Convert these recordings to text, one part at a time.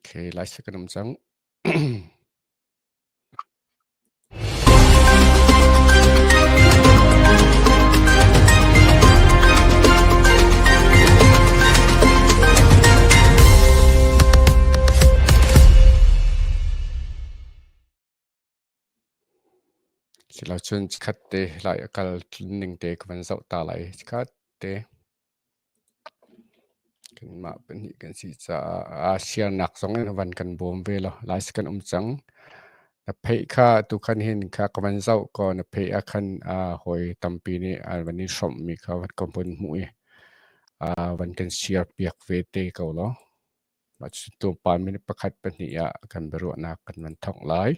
Okay, lai kan um cang. Silocun chikkhat te lai a kal ning te ka van zoh ta lai. Chikkhat te kanmah pahnih kan si caah aa siarnak zong in van kan bawm ve lo. Lai kan um cang. Na pheih kha tukhan hin kha ka van zoh kaw na pheih ah khan hawi tampi nih an van i hrawmhmi kha van ka vun hmuh i van kan siar piak ve te ko law. Mah cu tlawmpal minute pakhat pahnih ah kan biaruahnak kan van thawk lai.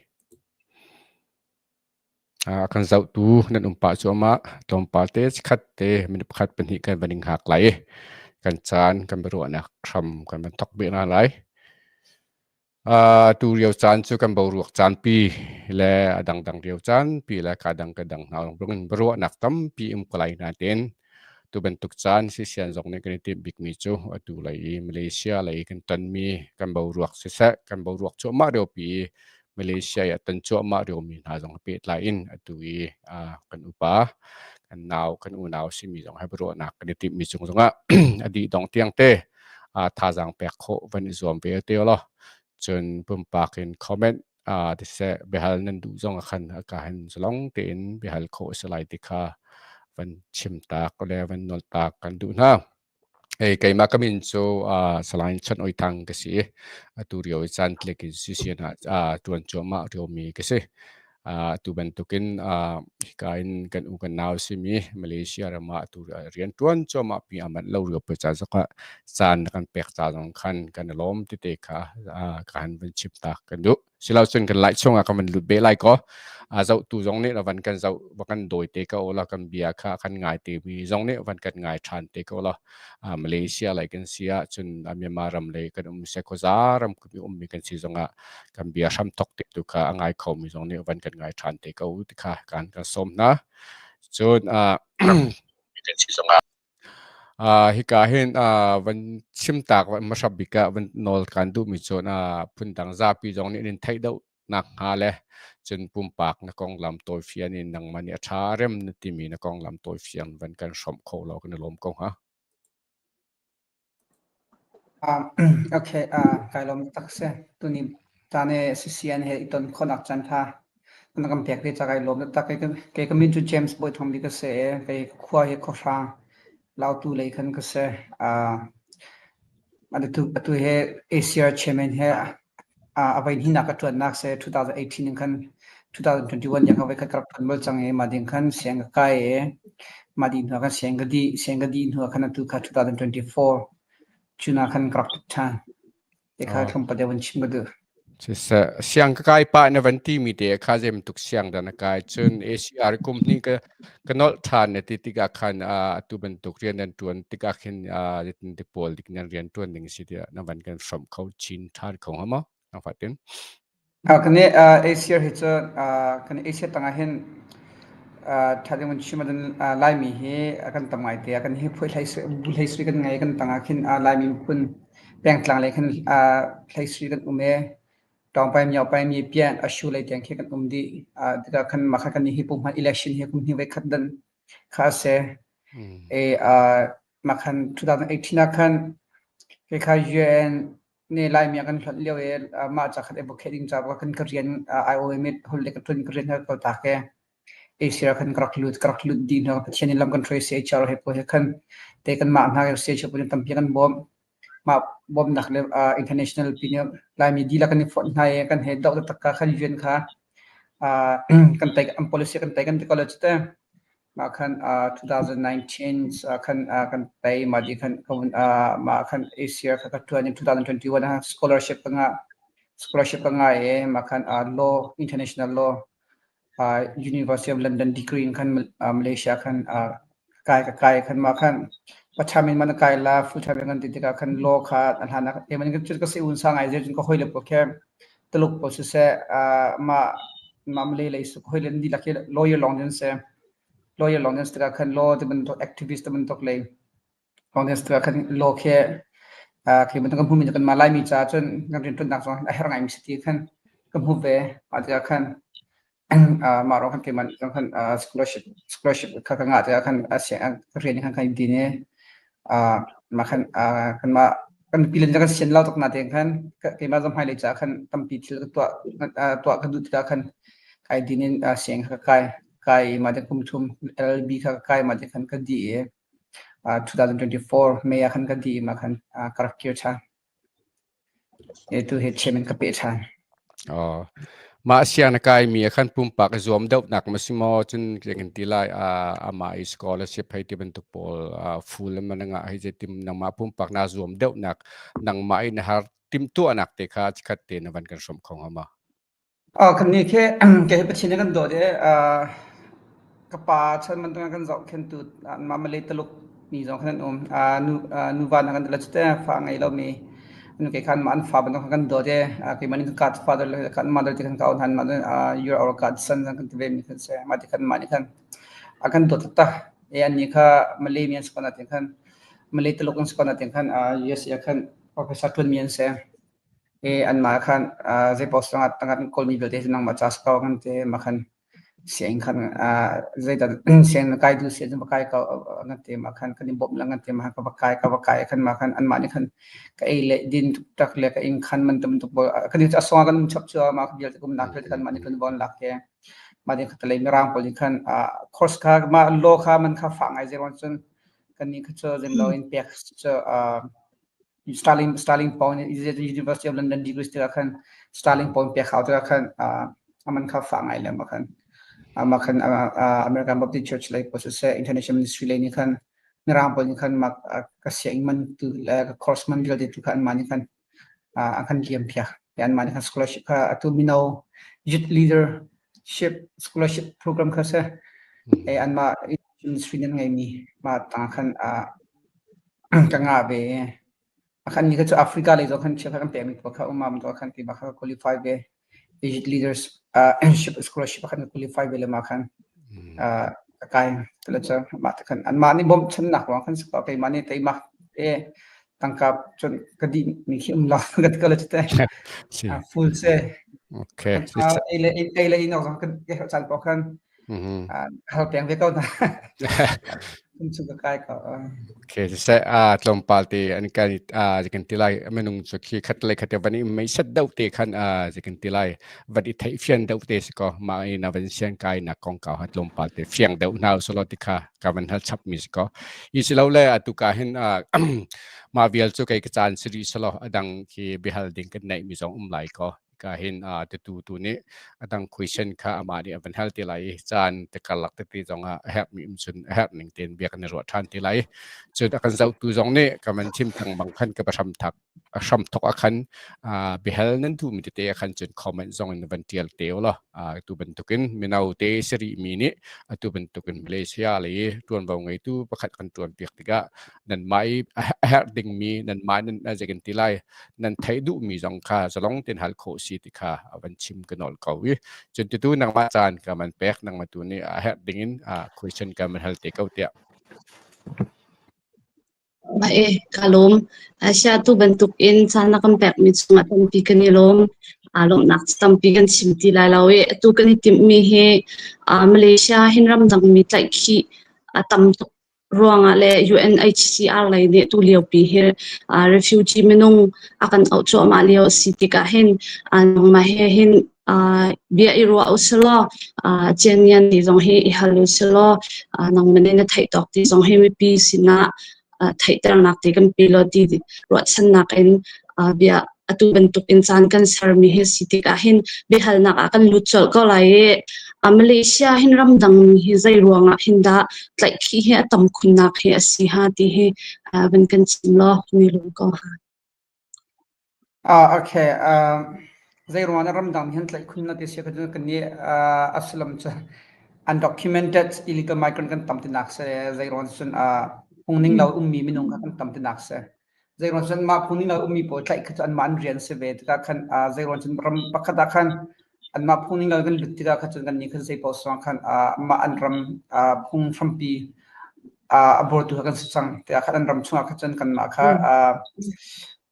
A kan zohtu nan um pah cuahmah. Tlawmpal te chikkhat te minute pakhat pahnih kan van i hngak lai i kan caan kan biaruahnak hram kan van thawk bih hna lai. Tu lio caan cu kan boruak caanpi le a dangdang lio caanpi le ka dang ka dang hna in biaruahnak tampi um ko lai nain Tu bantuk caan sisian zong nih kan i timh bikmi cu atu lei i Malaysia lei i kan tonmi kan boruak siseh, kan boruak cuahmah riopi i Malaysia i a ton cuahmah riomi hna zong he pehtlai in atu i kan upa, kan nau, kan unau simi zong he biaruahnak kan i timhmi cung zongah a dih dong tiang te thazaang pek khawh van i zuam ve te law cun pumpak in comment siseh biahal nan duh zong ah khan ka hin zalong tein biahal khawh a si lai ti kha van chim tak le van nawl tak kan duh hna. Hei keimah ka min cu Salai Chan Oi Thang ka si i atu rio i caan tlik in CCN ah ṭuan cuahmah riomi ka si. Atu bantukin hika in kan u kan nau simi Malaysia ram ah atu rian ṭuan cuahmah pi a manh lo rio pe ca zong ah caan na kan pek ca zong khan kan i lawm tete kha ka han van chim tak kan duh. Silocun kan lai chungah kan van lut beh lai kaw a zohtu zong nih van kan zoh va kan dawi te ko la kan bia kha kan ngai te mi zong nih van kan ngai ṭhan te ko la Malaysia lei kan si ah cun Myanmar ram lei kan um se khuaza ram um mi kan si zongah kan bia hram thok te tu kha a ngai kho mi zong nih van kan ngai ṭhan te ko ti kha kan kan sawm hna cun kan si zongah Hika hin van chimtak hmasa bik ah van nawl kaan duhmi cu phundang zapi zong nih an in theih deuh nakhnga le cun pumpak na konglam tawifian in nangmah nih a ṭha rem na timi na konglam tawifian van kan hrawmh kho law kan i lawm ko hnga. Okay, kai lawm tak si. Tuni caan i CCN he i ton khawhnak caan kha na kan pek ve ca kai lawm taktak. Kei ka min cu James Bawi Thang Bik ka si i kei khua hi khuahrang Lautu lei khan ka si. Atu hi ACR chairman he a voi hnihnak ka ṭuannak si. 2018 in khan 2021 tiang kha voikhat ka rak ṭuan bal cang i mah ding khan siang ka kai i mah dih hnu ah khan siang ka dih. Siang ka dih hnu ah khan atu kha 2024 cun ah khan ka rak ṭut ṭhan. Te kha tlawmpal deuh van chim ka duh. Siseh, siang ka kai pah na van timi te kha zem tuk siang dah na kai cun ACR kum hnih ka ka nolh ṭhan na ti tikah khan atu bantuk rian nan ṭuan tikah khin zeitin ti pawl dik nan rian ṭuan ding si tiah na van kan hrawmh kho chin ṭhan kho hnga maw? Nang fatin. Kan i ACR hi cu kan Asia tangah hin ṭha ding van chim ahcun Laimi hi kan tam ngai te. Kan hi phuai bu hlei kan ngei kan tangah khin Laimi miphun pengtlang lei khin hleisui kan um i Tawngpai Miopai mi pian Ashu lei tiang khi kan um dih. Tikah khan mah kha kan i hi pumhman election hi kum hnih voi khat dan kha a si. E mah khan 2018 ah khan kei kha UN nih Laimi a kan hlonh lio i mah ca khat advocate ding ca kan ka rian IOM hul le ka ṭuan ka rian ka kaltak i Asia khan ka rak lut ka rak lut dih hna Pathian in lam kan hruai CHR he pawl he khan te kan mah hna CHR pawl tampi kan bawm mah bawmnak le international pi nih Laimi dihlak kan i fonh hna i kan he doh taktak ka khan UN kha kan tai an policy kan tai kan ti ko lo cu te mah khan 2019 khan kan tei mah di khan mah khan Asia kha ka ṭuan in 2021 ah scholarship ka ngah scholarship ka ngah i mah khan law international law University of London degree in khan Malaysia khan kai ka kai khan mah khan part-time in man kai la full time in kan ti tikah khan law kha an hlan ah man kan ka si un sa ngai je cun ka hoi le pawl khe Tuluk pawl siseh mah mah Malay lei su hoi le dihlak hi lawyer lawng an si lawyer lawng an si tikah khan law ti bantuk activist ti bantuk lei lawng an si tikah khan law khi Khi bantuk kan hmuhmi cu kanmah Laimi caah cun kan rianṭuannak zong a herh ngaimi si ti khan ka hmuh ve. Mah tikah khan mah ruang khan keimah nih zong khan scholarship kha ka ngah tikah khan ka rian khan kan i din i mah khan kanmah kan nupi le kan sian lo tuk natein khan keimah zong hmailei caah khan tampi thil ka tuah ka duh tikah khan kai din in sianginn kha ka kai. Kai i mah ti kum thum LLB kha ka kai mah ti khan ka dih i 2024 May ah khan ka dih i mah khan ka rak kir ṭhan. Tu hi chairman ka peh ṭhan. Oh. Mah siang na kai mi khan pumpak i zuam deuhnak ma si maw cun kan ti lai amah i scholarship hei ti bantuk pawl full man nga hei je tim nangmah pumpak na zuam deuhnak nangmah i na har timtuahnak te kha chikhat te na van kan hrom kho hnga ma? Kannih khi kei hi Pathian nih kan dawt i ka pa chan bantuk in kan zohkhenhtu anmah Malay Taluk mi zong khan an um. Nuva hna kan ti le fa a ngei lomi kei kha anmah an fa bantuk khan kan dawt i keimah nih kan godfather le kan mother ti khan ka auh hna. Anmah nih you're our godson kan ti ve mi khan si. Mah ti khan anmah nih khan a kan dawt taktak. I annih kha Malay mi an si ko nain khan Malay Taluk an si ko nain khan USA ah khan professor ṭuanmi an si. I anmah khan zeipaoh sangah tangah kan kawlmi vialte cu nangmah ca si ko kan ti. Mah khan sianginn khan zeidah sianginn na kai duh si ahcun va kai ko kan ti. Mah khan kan i bawmh lang kan ti. Mah ka va kai ka va kai khan mah khan anmah nih khan ka ei le din tuktak le ka inn khan man bantuk pawl kan a song ah kan um chap cu mah vialte umnak vialte kan mah nih kan von lak i mah nih khatalei mirang pawl nih khan course kha mah law kha man kha fah ngai zei ruang cun kan nih kha cu zem lo in pek cu Sterling Pound University of London degree tikah khan Sterling Pound pek hau tikah khan aman kha fah ngai le ma khan ma khan American Baptist Church lei pawl siseh International Ministry lei nih khan mirang pawl nih khan mak ka sianginn man tu le ka course man vialte tu kha anmah nih khan an kan liam piak. Anmah nih khan scholarship kha atu mino youth leadership scholarship program kha si anmah ministry nan ngeimi mah tang khan ka ngah ve. Akhan ni kha cu Africa lei zong khan chiakha kan pekmi pawl kha umam to khan ti kha qualify ve. Youth leaders ship scholarship khan qualify ve le ma khan ka kai tala cha ma te khan anmah nih bawmchannak ruang khan si ko keimah nih teimak te tangka cun ka dih mi khi um lo ka ti ko le te full se. Okay. Ei le ei le in ok kan caan paoh khan hal peng ve ko hna. Chung ka kai ko. Okay, siseh a tlawmpal te an kan a kan ti lai minung cu khi khat le khat van i mei set deuh te khan a kan ti lai van i theih fian deuh te si ko ma i na van sian kai na kong kau ha tlawmpal te fiang deuh hna solo ti kha ka van hal chap mi si ko i si lo le atu ka hin ma vial cu kei ka caan siri solo adang khi bihal ding kan nei mi zong um lai ko ka hin a tu tu nih adang question kha amah nih a van hal te lai i caan te karlak tete zong ah a herhmi um cun a herh ning tein bia kan i ruah ṭhan te lai. Cun a kan zohtu zong nih ka man chim thang bang khan ka hram thak a hram thok a khan biahal nan duhmi tete a khan cun comment zong in van ṭial te law atu bantukin mino te siri mi nih atu bantukin Malaysia lei ṭuanvo ngeitu pakhat kan ṭuan piak tikah nanmah i a herh dingmi nanmah nan zei kan ti lai nan theih duhmi zong kha zalong tein hal khawh si ti kha a van chim ka nawl ko i cun tutu nangmah caan ka man pek nangmah tu nih a herh dingin question ka man hal te ko tiah. Ba e, ka lawm. Asia tu bantuk in caan na kan pekmi cungah tampi kan i lawm. Aa lawmhnak tampi kan chim ti lai lo i atu kan i timhmi hi Malaysia hin ramdangmi tlaihkhih a tam tuk ruangah le UNHCR lei nih tuliopi hi refugee minung a kan auh cuahmah lio a si tikah hin nangmah he hin bia i ruah usilaw Ciannian ti zong hi i hal usilaw nangmah nih na theih tawk ti zong hi mipi sinah theihternak ti kan pi law ti ruahchannak in bia atu bantuk in caan kan sermi hi si tikah hin biahalnak ah kan lut colh ko lai i Malaysia hin ramdang hi zei ruangah hin dah tlaihkhih hi a tam khunnak hi a si ha ti hi van kan chim law ni lung ko ha. Ah, okay. Zei ruangah dah ramdang hin tlaih khun na ti si ka kan ni a sullam cu undocumented illegal migrant kan tam tinak se zei ruang cun phungning lo ummi minung kha kan tam tinak se. Zeiruang cun mah phung ning lo ummi pawl tlaih kha cu anmah an rian si ve tikah khan zeiruang cun ram pakhat ah khan anmah phung ning lo kan lut tikah kha cun kannih khan zei paoh suang khan mah an ram phung hrampi a buartu kha kan si cang tiah khan an ram chungah kha cun kanmah kha.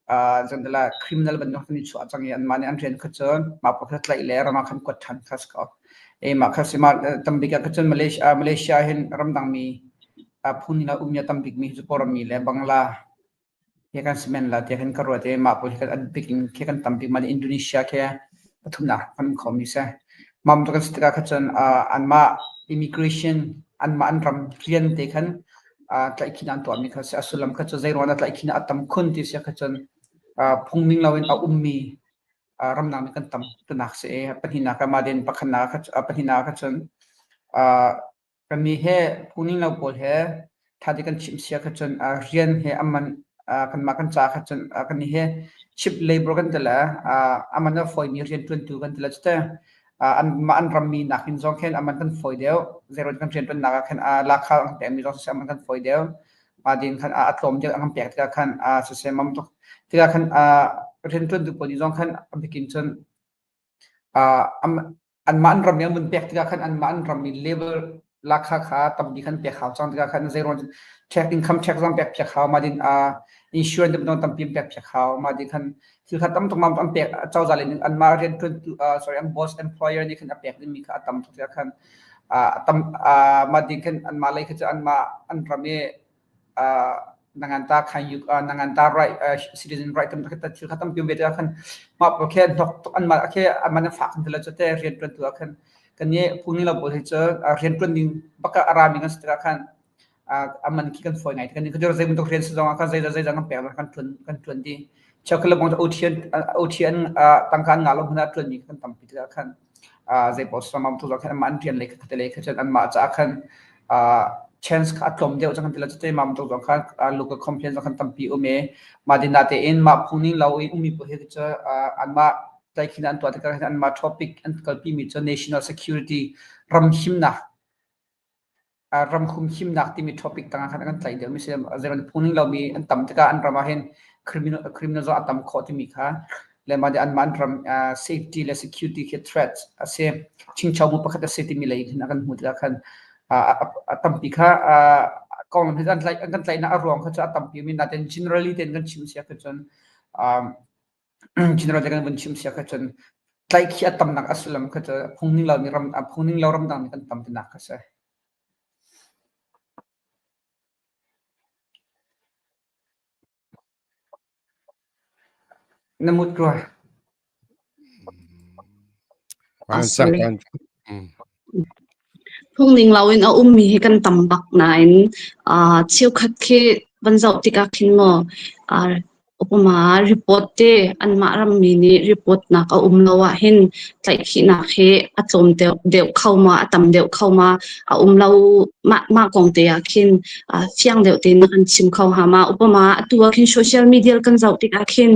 Zandala criminal bantuk kan i chuah cang i anmah nih an rian kha cun mah pawl kha tlaih le ram ah khan kuat ṭhan kha si ko. E mah kha si mah tambik ah kha cun Malaysia, Malaysia hin ramdangmi phun in a ummi a tambik mi cu Kawlrammi le Bangla he kan si men la tiah khan ka ruat i mah pawl hi kan an bik in khi kan tambik mah Indonesia khi pathumnak kan um khomi si. Mah bantuk kan si tikah kha cun anmah immigration anmah an ram rian te khan tlaihkhih an tuahmi kha a si. A sullam kha cu zeiruang dah tlaihkhih a tam khun ti si kha cun phung ning loin a ummi ramdang mi kan tam tinak si i pahnihnak ah mah din pakhatnak ah pahnihnak ah kha cun kannih he phung ning lo pawl he ṭha te kan chimh sia kha cun rian he a man kanmah kan ca kha cun kannih he cheap labor kan ti le a man a fawimi rian ṭuantu kan ti le cute anmah an rammi nakin zong khin a man kan fawi deuh. Zeiruang kan rianṭuannak ah khin lakha an pekmi zong siseh a man kan fawi deuh. Mah din khan a tlawm deuh an kan pek tikah khan siseh mam tuk tikah khan rianṭuantu pawl nih zong khan a bikin cun anmah an rammi an vun pek tikah khan anmah an rammi level lakha kha tampi khan pek hau cang tikah khan zeiruang tax income tax zong pek piak hau mah din insurance te tampi pek piak hau mah din khan thil kha tam tuk mam an pek cozah le anmah rian ṭuantu sorry an boss employer nih khan a pek dingmi kha a tam tuk tikah khan tam mah din khan anmah lei kha cu anmah an ram i nanganta khan yuk nanganta right citizen right tam kha thil kha tampi um ve tikah khan mah pawl khi hnok tuk anmah khi an man fak kan ti lo cu te rian ṭuantu ah khan kan nih phung ning lo pawl hi cu rian ṭuan ding bak a rami kan si tikah khan a man khi kan fawi ngai kan nih zei bantuk rian si zong ah khan zeizah zeizah kan pek kan ṭuan kan ṭuan dih cheukhat le bang OT OT an tangka an ngah lo hmanh ah ṭuanmi kan tampi tikah khan zei paoh samam tu khan anmah an rian lei kha lei kha cun anmah caah khan chance kha a tlawm deuh cang ti lo cute mam tu zong khan local complaint zong khan tampi um i mah din tein mah phung ning lo in ummi pawl hi cu anmah tlaikhin an tuah tikah anmah topic an kalpi mi cu national security ram himnak ram humhimnak timi topic tangah khan an kan tlaih deuh mi si. Zeiruang phung ning lomi an tam tikah an ram ah hin criminal criminal zong a tam khawh timi kha le mah anmah an ram safety le security khi threat a si. Chingcho bu pakhat a si timi lei hin a kan hmuh tikah khan a tampi kha konglam hi an tlaih an kan tlaihnak a ruang kha cu a tampi mi natin generally ten kan chim sia kha cun general te kan vun chim sia kha cun tlaihkhih a tamnak a sullam kha cu phung ning lo mi ram phung ning lo ramdang nih kan tam tinak kha si. Na mut rua. Phungning loin a ummi hi kan tam bak nain cheukhat khi van zoh tikah khin maw upama report te anmah rammi nih report nak a um lo ahhin tlaihkhihnak hi a tlawm deuh kho ma a tam deuh kho ma a um lo mah mah kong te ah khin fiang deuh tein na kan chim kho hnga ma upama atu ah khin social media kan zoh tikah khin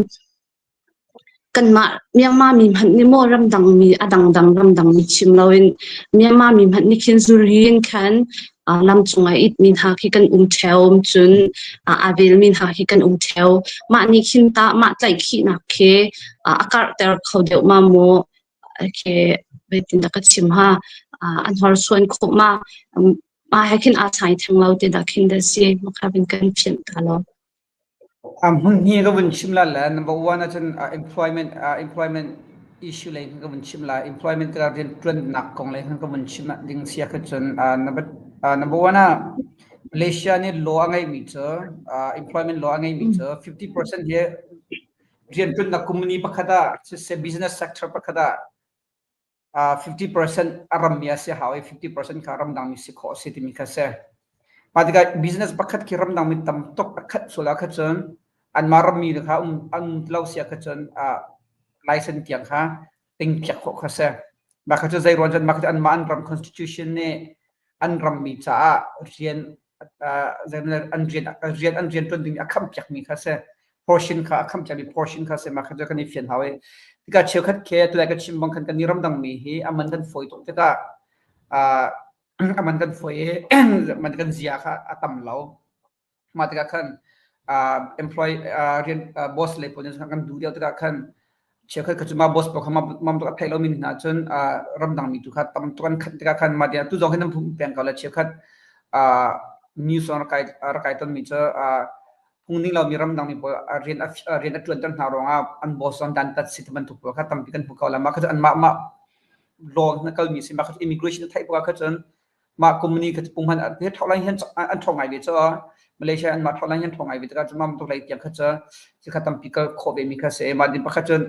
Kanmah Myanmar mi hmanh nih maw ramdang mi a dangdang ramdang mi chim loin Myanmar mi hmanh nih khin zuri in khan lam cung ah it mi hna khi kan um ṭheo cun aa velmi hna khi kan um ṭheo. Mah nih khin tah mah tlaihkhihnak khi a karhter kho deuh ma maw khi zeitindah ka chim hnga an horsuan khawh ma mah he khin aa sai theng lo ti dah khin dah si maka bin kan phianh ta lo. Hmun hi ka vun chim la le number one ahcun employment employment issue lei ka vun chim lai. Employment tikah rianṭuannak kong lei khan ka vun chim ding si ahkhan cun number number one ah Malaysia nih law a ngeihmi cu employment law a ngeihmi cu 50% hi rianṭuannak company pakhat ah siseh business sector pakhat ah 50% a rammi a si hau i 50% kha ramdangmi si khawh a si timi kha a si. Mah tikah business pakhat khi ramdangmi tam tuk a khat sual ahkhan cun anmah rammi kha um an lo si ahkhan cun license tiang kha ting piak khawh kha a si. Mah kha cu zei ruang cun mah kha cu anmah an ram constitution nih an rammi caah rian an rian rian an rian ṭuan ding a kham piakmi kha a si. Portion kha a kham piakmi portion kha a si. Mah kha cu kan i fian hau i tikah cheukhat khi tulai ka chim bang khan kan i ramdang mi hi a man kan fawi tuk tikah a man kan fawi i man kan zia kha a tam lo. Mah tikah khan employee rian boss lei pawl nih kan duh deuh tikah khan cheukhat kha cu mah boss pawl kha mam tuk a theih lomi hna cun ramdang mi tu kha tam tuk an khat tikah khan mah tiah tu zong hin nan phung peng ko le cheukhat news zong rak kai rak kai tonmi cu. Phungning lomi ramdang mi pawl rian a rian a ṭuanter hna ruangah an boss zong dantat si ti bantuk pawl kha tampi kan hmu ko lai. Mah kha cu anmah mah law na kalmi si. Mah kha cu immigration a theih bak ah kha cun mah company kha punghman he ṭhawk lai hin an ṭhawng ngai ve cu. Malaysia an mah ṭhawk lai hin ṭhawng ngai ve tikah cu mah bantuk lei tiang kha cu thil kha tampi kal khawh ve mi kha si. Mah din pakhat cun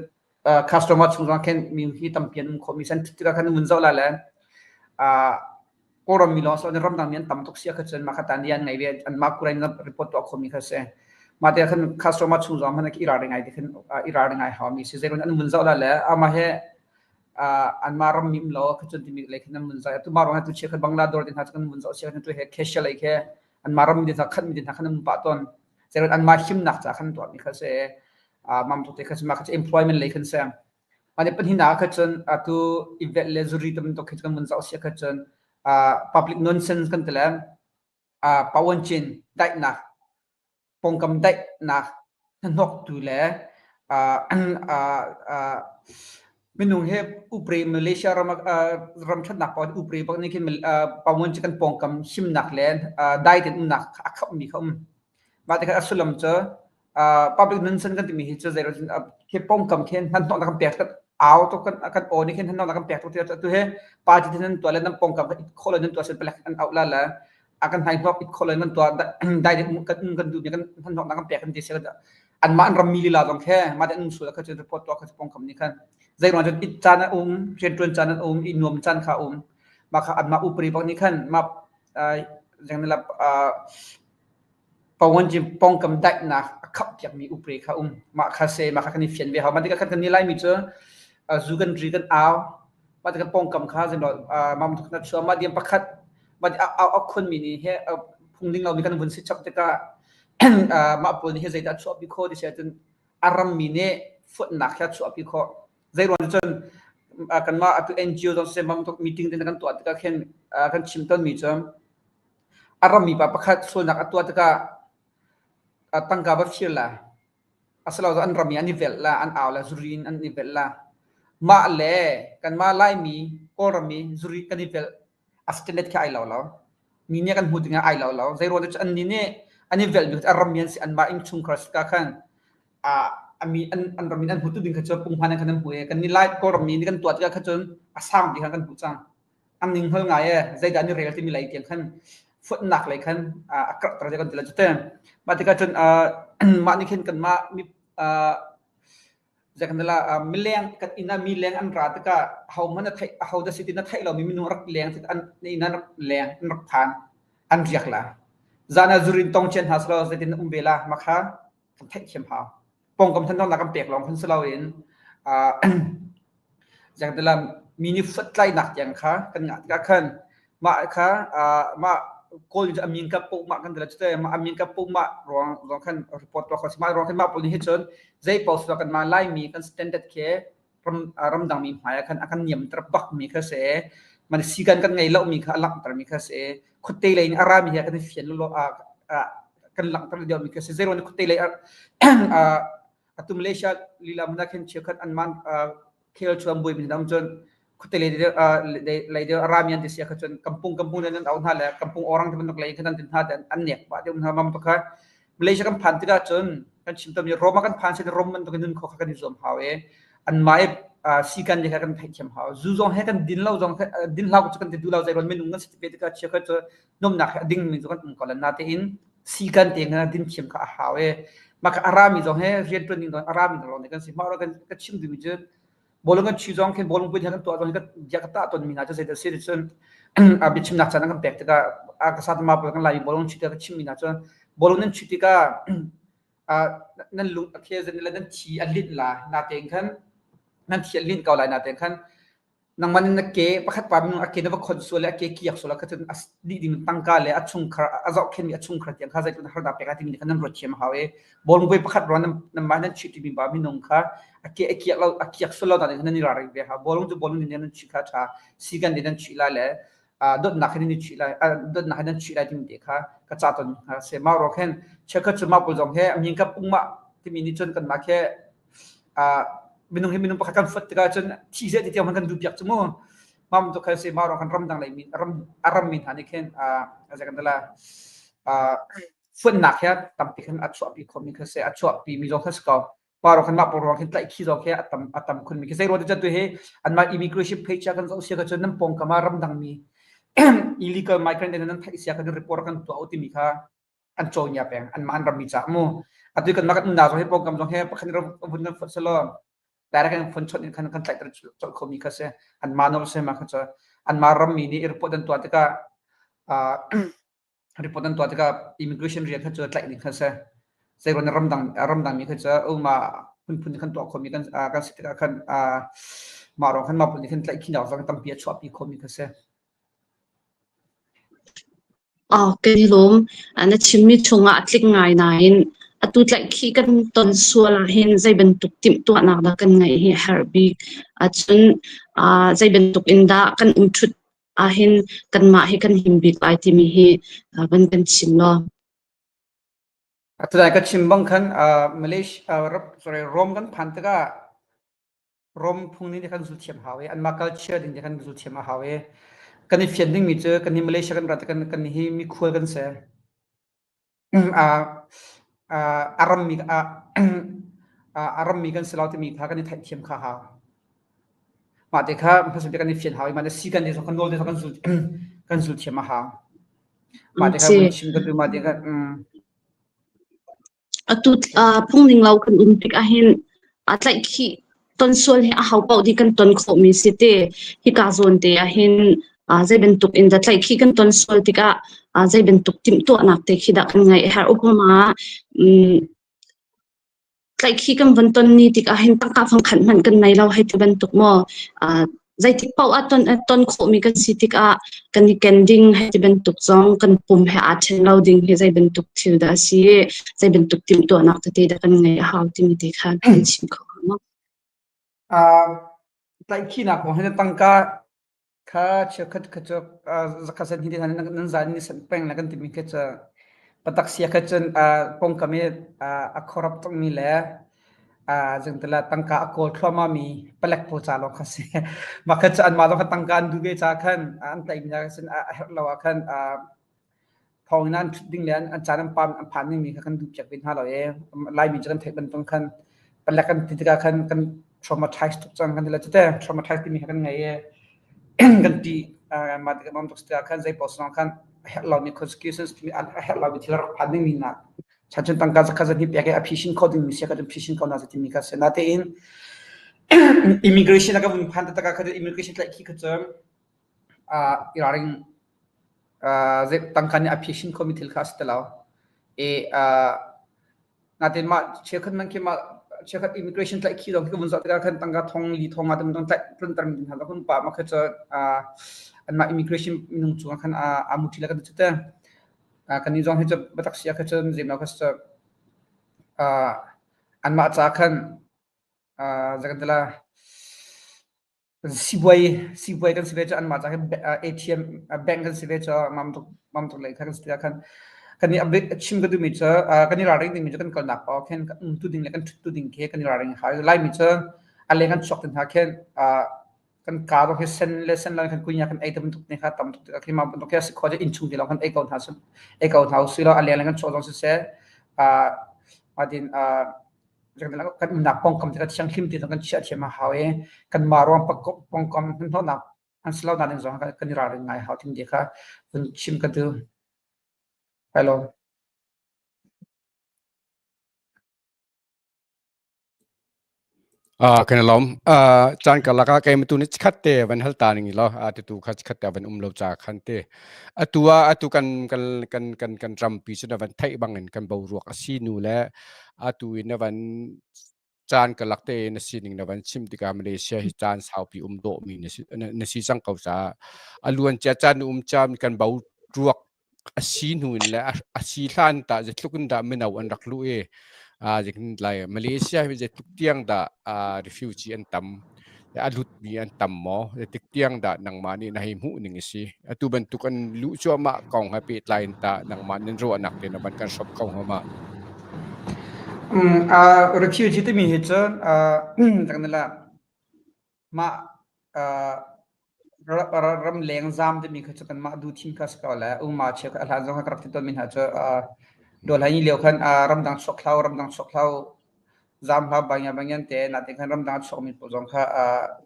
customer chung zong khin mi hi tampi an um khawh mi san tikah khan mun zoh la le Kawlram mi lawng si loin ramdang mi an tam tuk si ahkhan cun mah kha tan an ngei ve anmah kurai in report tuah khomi kha si. Mah te khan customer chung zong hmanh i ralring ngai te khan i ralring ngai hau mi si. Zeiruang an mun zoh la le amah he anmah ram mi um lo kha cun timi lei khan an mun zoh. Atu mah ruang tu chia khan Bangladesh te hna cu kan mun zoh sia khan tu he cashier lei khe anmah ram mi te hna khat mi te hna khan an um pah tawn. Zeiruang anmah himnak ca khan tuah mi kha si. Mam tu te kha mah kha employment lei khan si. Mah ni pahnihnak ah khan cun atu i velh le zuri te bantuk khi kan vun zoh si ahkhan cun public nonsense kan ti le pawancin daihnak pawngkam daihnak hnahnawktu le minung hi upre Malaysia ram ram ṭhatnak paoh upre bak nih khin pawancin kan pawngkam himnak le dai tein umnak a khamhmi kha um. Mah tikah a sullam cu public nonsense kan timi hi cu zei khi pawngkam khin hmanhnawhnak kan pek au tuk kan kan aw nih khin hmanhnawhnak kan pek tuk tiah tu he party te nan tuah le nan pawngkam it khawh lo nan tuah sen palek an auh la le a kan hnai hnawk it khawh lo nan tuah dai kan kan duh mi kan hmanhnawhnak kan pek kan ti se anmah an rammi lila zong khe mah te an sul kha cu report tuah kha pawngkam nih khan zei ruang cun it caan a um riantuan caan an um i nuam caan kha um mah kha anmah upari bak nih khan mah zeng la Pawngkam daihnak a khamhpiakmi upri kha um. Mah kha si, mah kha kan i fian ve hau. Mah tikah khan kan nih Laimi cu zu kan ri kan au. Mah tikah pawngkam kha zeimaw mah bantuk khan a chuak. Mah diam pakhat mah a au a khunmi nih hi phungning lomi kan vun si chap tikah mah pawl nih hi zeidah a chuahpi khawh ti si ahcun a rammi nih fuatnak hi a chuahpi khawh. Zei ruang cun kanmah atu NGO zong siseh mah bantuk meeting te kan tuah tikah khin kan chim tawnmi cu A rammi pa pakhat sualnak a tuah tikah tangka va fir la, asiloah an ram i an i velh la, an au la, zuri in an i velh la. Mah le kanmah Laimi, Kawlram i zuri kan i velh a standard khi ai lo lo. Mi nih kan hmuh tikah ai lo lo. Zeiruang cu annih nih an i velhmi cu a rammi an si, anmah innchungkhar si ka khan a mi an an ram in an hmutu ding kha cu punghman in khan an hmu i kan nih Lai Kawlram mi nih kan tuah tikah kha cun a sang bik khan kan hmuh cang. An ning hngal ngai e zeidah an i rel timi lei tiang khan fuatnak lei khan a karhter te kan ti la cu te. Mah tikah cun mah nih khin kanmah mi zeikan la mileng kan inn ah mi leng an ra tikah ahohmanh a theih aho dah si ti na theih lomi minung rak leng tik an inn ah rak leng an rak phan an riak la. Zan ah zurin tong cian hna selaw zeitin um ve la mah kha kan theihthiam hau. Pawngkam thantonnak kan pek lawng khan si loin zeitilam mi nih fuattlainak tiang kha kan ngah tikah khan mah kha mah Kawl nih amin ka pumah kan ti la cute mah amin ka pumah ruang zong khan report tuah kho si mah ruang khan mah pawl nih hi cun zei paoh sila kan mah Laimi kan standard khi ram ramdangmi hmai ah khan a kan niamter bakmi kha si man sikan kan ngei lomi kha a langhtermi kha si khuate lei in a rami he kan i fian lo kan langhter deuhmi kha si zeiruang khuate lei atu Malaysia lila mun ah khin cheukhat an man khel chuan bui min dang cun khuate lei lei deuh a rami an ti sia kha cun kampung kampung nan au hna le kampung orang te bantuk lei khan an tin hna an nek pa deuh hna mam to kha Malaysia kan phan tikah cun kan chim tawnmi Rome ah kan phan sin Rome bantuk in nun khawh kha kan i zuam hau i anmah i sikan te kha kan theihthiam hau. Zu zong he kan din lo zong din hlau cu kan ti duh lo zeiruang minung kan si ve tikah chiakhat cu nuamnak he a dingmi cu kan um ko la natein sikan te kha din thiam kha a hau i mah kha a rami zong he rianṭuan ding zong a rami lawng kan si. Mah kan ka chim duhmi cu bawlung kan chuih zong khin bawlung pui kan tuah zong hi bia ka tah tawnmi hna cu zeidah si cun a biachimnak caan an kan pek tikah a ka sa ma kan lai bawlung chuih tikah ka chimmi hna cu bawlung nan chuih tikah nan lung a khe zan le nan thi a linh la natein khan nan thi a linh ko lai natein khan nangmah nih na ke pakhat pa minung a ke na va khon sual le a ke kiak sual kha cun a dih ding tangka le a chungkhar a zohkhenmi a chungkhar tiang kha zeitluk harnak pek timi kha nan ruat thiam a hau i bawlung voi pakhat ruang nan mah nan chuih timi ba minung kha a ke a kiak lo a kiak sual lo na nan i ralring ve hau bawlung cu bawlung nih nan chuih kha ṭha sigan nih nan chuih lai le dawtnak he nan i chuih lai dawtnak he nan chuih lai timi te kha ka ca ton hna se mah ruang khin cheukhat cu mah pawl zong he min ka pungmah timi nih cun kanmah khi minung hi minung pakhat kan fat tikah cun thi zeh ti tiang kan duh piak cu mu mam tu khal se ma ro kan ramdang lei mi ram a ram mi hna nih khin a kan la. Fonhnak he tampi khan a chuahpi khomi kha si, a chuahpi mi zong kha si ko. Paro khan mah ruang khin tlaih khi zong khi a tam khun mi khi zei ruang tu hi anmah immigration page ah kan zoh sia ka cun nan pawngkam ah ramdang mi illegal migrant in nan theih sia kan report kan tuah u timi kha an caw nia peng anmah an rammi ca mu. Atu kan mah kan umnak zong hi pawngkam zong hi pakhat vun kan fonh selaw direct in phone chawnh in khan kan tlaihter colh khomi kha si. Anmah nawl si ma kha cu anmah rammi nih report an tuah tikah report an tuah tikah immigration rian kha cu tlaih ding kha si. Zeiruang ramdang ramdang mi kha cu uma phunphun khan tuah khomi kan kan si tikah khan mah ruang khan mah phun khan tlaih khinak zong tampi a chuahpi khomi kha si. Aw, kan i lawm. Na chimmi chungah a tling ngai nain atu tlaihkhih kan ton sual ahhin zei bantuk timhtuahnak dah kan ngeih hi a herh bik. Cun zei bantuk in dah kan umṭhut ahhin kanmah hi kan him bik lai timi hi van kan chim law. Atu ka chim bang khan Malaysia sorry Rome kan phan tikah Rom phung nih kan zul thiam hau i anmah culture ding kan zul thiam a hau i kan i fian dingmi cu kan hi Malaysia kan rat kan kan hi mikhual kan si. A rammi a rammi kan si lo timi kha kan i theihthiam kha hau. Mah te kha hmasa bik kan i fian hau i mah si kan te kan nawl te kan zul kan zul thiam a hau. Mah te kha vun chim ka duh mah te kha Atu phungning lo kan um tik ahhin tlaihkhih ton sual hi a ho paoh dih kan ton khawhmi si te. Hika zawn te ahhin zei bantuk in dah tlaihkhih kan ton sual tikah zei bantuk timhtuahnak te khi dah kan ngeih a herh. Upama tlaihkhih kan von ton ni tikah hin tangka fangkhat hmanh kan nei lo hei ti bantuk maw zeitik paoh ah ton ton khawhmi kan si tikah kan i ken ding hei ti bantuk zong kan pum he aa ṭhen lo ding hi zei bantuk thil dah a si i zei bantuk timhtuahnak tete dah kan ngeih a hau timi te kha kan chim kho hnga maw? Tlaihkhihnak kong hin tangka Kha cheukhat kha cu zakhat sen hi te hna nan zan ni san peng le kan timi khi cu patak sia kha cun pongkam i a corrupt tukmi le zingtala tangka a kawl thluahmah mi palek pawl ca lawng kha si. Mah kha cu anmah lawng kha tangka an duh ve ca khan an tlaihmi hna kha a herh lo ah khan thawnginn ah an ṭhut ding le an caan an pam an phan dingmi kha kan duh piak ve hna lo i Laimi cu kan theih bantuk khan palek kan ti tikah khan kan traumatize tuk cang kan ti le cute traumatize timi kha kan ngei i kan ṭih mah tikah mam tuk tikah khan zei paoh sinah khan a herh lomi consequences timi a herh lomi thil rak phan dingmi nak chan cun tangka zakhat zat hi pek i a phishin kho dingmi sia kha cun phishin ko na timi kha si natein immigration a ka vun phan taktak ah khan immigration tlaih khi kha cu i ralring tangka nih a phisin khomi thil kha a si ti lo. I natin mah cheukhat man khi mah cheukhat immigration tlaih khi zong khi ka vun zoh tikah khan tangka thong li thong nga tam tlaih tlunter mi hna zong pa ma kha cu anmah immigration minung cungah khan aa muṭi le kan ti te. Kan nih zong hi cu biatak si ah kha cun zemlo kha cu anmah ca khan zakantala Sibuai kan si ve cu anmah ca hin ATM bank kan si ve cu mam tuk lei kha kan si tikah khan kan i a chim ka duhmi cu kan i ralring dingmi cu kan kalnak paoh khin kan umtu ding le kan ṭhuttu ding khi kan i ralring hau. Laimi cu a leng kan chuak te hna khin kan kaa zong hi sen le sen lo in khan kunya kan ei te bantuk te kha tam tuk tikah khi mah bantuk khi a si khawh cu innchung te lawng khan ei ko hna ei ko hna usih law a leng le kan chuah zong siseh mah tin kan umnak pawngkam cu thianghlim tein kan chiah thiam a hau i kanmah ruang pawngkam hmanhmawhnak an si lo nain zong kan i ralring ngai hau timi kha vun chim ka duh. Hello. Kan i lawm. Caan karlak ah keimah tu nih chikkhat te van hal ta ning law atu kha chikkhat te van um lo ca khan te. Atu ah atu kan kan kan kan kan rampi cu na van theih bangin kan boruak a si nu le atu in na van caan karlak te na sining na van chim tikah Malaysia hi caan saupi um dawhmi na si na si cang ko caah a luan cia caan um cam kan boruak a si hnu in le a si hlan tah zeitluk in dah mino an rak luh i lai Malaysia hi zeitluk tiang dah refugee an tam a lutmi an tam maw zeitik tiang dah nangmah nih na hei hmuh ning a si atu bantuk an luh cuahmah kong he pehtlai in tah nangmah nan ruahnak te na van kan hrawm kho hnga ma? Refugee timi hi cun mah ramleng zaam timi kha cu kanmah duhthim kha a si ko le uma cheukhat a hlan zong kha ka rak ti tawnmi hna cu. Dol hai lio khan ramdang chuak hlau ramdang chuak hlau zam hlau bangya bangyan te na te khan ramdang chuak mi pawl zong kha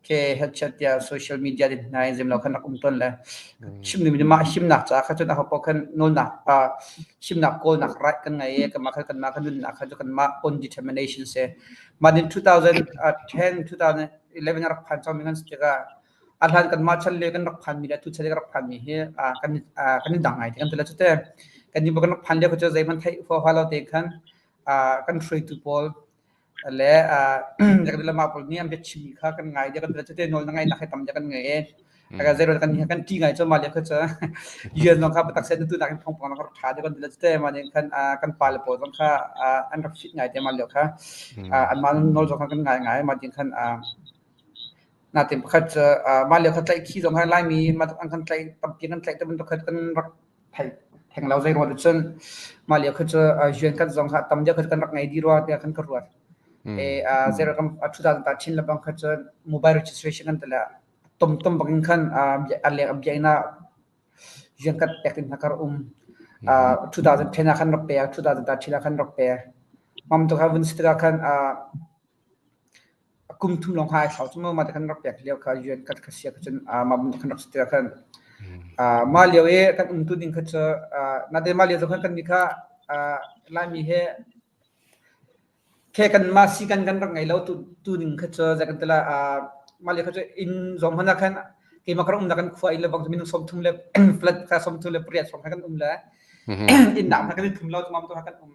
ke headchat tiah social media din hna in zem lo khan rak um ton le chim mi mah himnak ca kha cun aho paoh khan nawlnak himnak kawlnak right kan ngei i kanmah khan kanmah kan nunnak kha cu kanmah own determination si. Mah din 2010 2011 rak phan cangmi kan si tikah a hlan kanmah chan le kan rak phanmi le atu chan le kan rak phanmi hi kan kan i dang ngai te kan ti le cute kan nih kan rak phan lio kha cu zeihmanh theih huaha lo te khan kan hruaitu pawl le mah pawl nih an biachimmi kha kan ngai dih kan ti le cute nawl na ngaihnak hi tam deuh kan ngei i zeiro kan kan ṭih ngai cu mah lio kha cu UN zong kha biatak seh tu nakin thawngpang rak ṭha deuh kan ti le cute mah nih khan kan pale pawl zong kha an rak fit ngai te mah lio kha anmah nawl zong kha kan ngai ngai mah tin khan natin pakhat cu mah lio kha tlaih khi zong kha Laimi an kan tlaih tampi kan tlaih te bantuk kha kan rak thei theng lo zei ruat cun mah lio kha cu UN kan zong kha tam deuh kha kan rak ngei dih rua tiah khan ka ruat. E zero kam 2013 le bang kha cun mobile registration kan tala tom tom bangin khan a leng a biakinn ah rian kan pek in kar um. 2010 ah khan rak pe 2013 ah khan rak pe. Mam tu kha vun si tikah khan kum thum lawng kha ai thlau cu ma kan rak pek lio kha UN kan kha sia cun ma bun kan rak si tikah khan mah lio i kan umtu ding kha cu na te mah lio khan kan ni kha Laimi he Khe kanmah sikan kan rak ngei lo tu ning kha cu zei kan ti lai mah lio kha cu inn zong hmanh ah khan keimah ka rak umnak kan khua inn le bang cu minung 30 le flat kha 38 hrawng kha kan um le inn nak hna kan i thum lo mam tu kha kan um.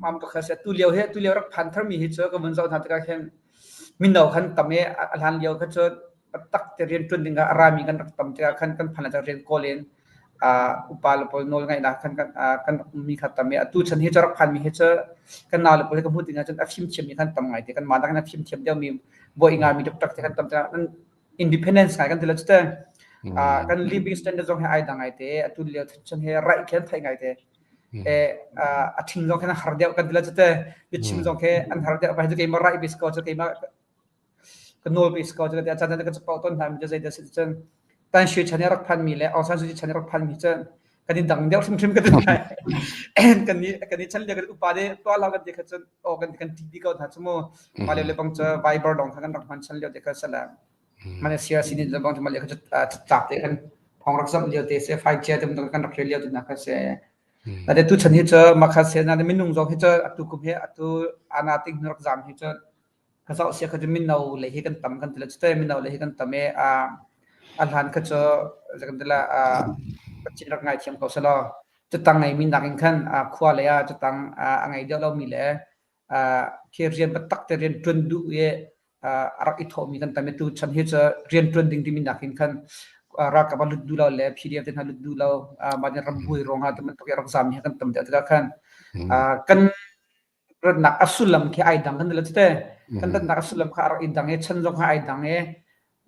Mam tu kha si tu lio hi tu lio rak phan tharmi hi cu ka vun zoh hna tikah khin mino khan tam i a hlan lio kha cu tak te rian ṭuan ding ah a rami kan rak tam tikah khan kan phan ah rian kawl in upa le pawl nawl ngaihnak khan kan kan ummi kha tam i atu chan hi cu rak phanmi hi cu kan nau le pawl hi ka hmuh tikah cun a fimthiammi khan tam ngai te kan mah nakin a fimthiam deuhmi bawi ngami taktak te kan tam tikah independence ngai kan ti lo cute kan living standard zong hi ai dang ngai te atu lio chan hi right khan thai ngai te a thing zong khan har deuh kan ti lo cute biachim zong khi an har deuh vai cu keimah right bis ko cu keimah ka nawl pe si ko cu ka caan ka capo ton hna mi cu zeidah si cun Tan Shwe chan i rak phan mi le Aung San Suu Kyi chan i rak phan mi cu kan in dang deuh hrimhrim ka ti lai. Kan ni kan ni chan le kan upa de tuah lo kan ti kha cun o kan kan ti bi ko hna cu mu mah le le bang cu Viber lawng kha kan rak hman chan lio te kha sala man CRC ni le bang cu mah le kha cu tlak te kan thong rak zamh lio te se fai chia te kan rak rel lio te na kha se na te tu chan hi cu makha se na minung zong hi cu atu kum he atu ana ting rak zam hi cu Ka zoh sia kha cu mino lei hi kan tam kan ti le cute mino lei hi kan tam i a hlan kha cu zei kan ti la Pathian rak ngaithiam ko selaw catang ngeimi nakin khan khua lei ah catang a ngei deuh lomi le khi rian biatak te rian ṭuan duh i a rak i thawhmi kan tam i tu chan hi cu rian ṭuan ding timi nakin khan ralkap ah lut duh lo le PDF te hna lut duh lo mah nih rambuai ruangah ti bantuk i a rak zaammi hi kan tam deuh tikah khan kan ratnak a sullam khi ai dang kan ti lo cute kan ratnak a sullam kha a rak i dang i chan zong kha ai dang i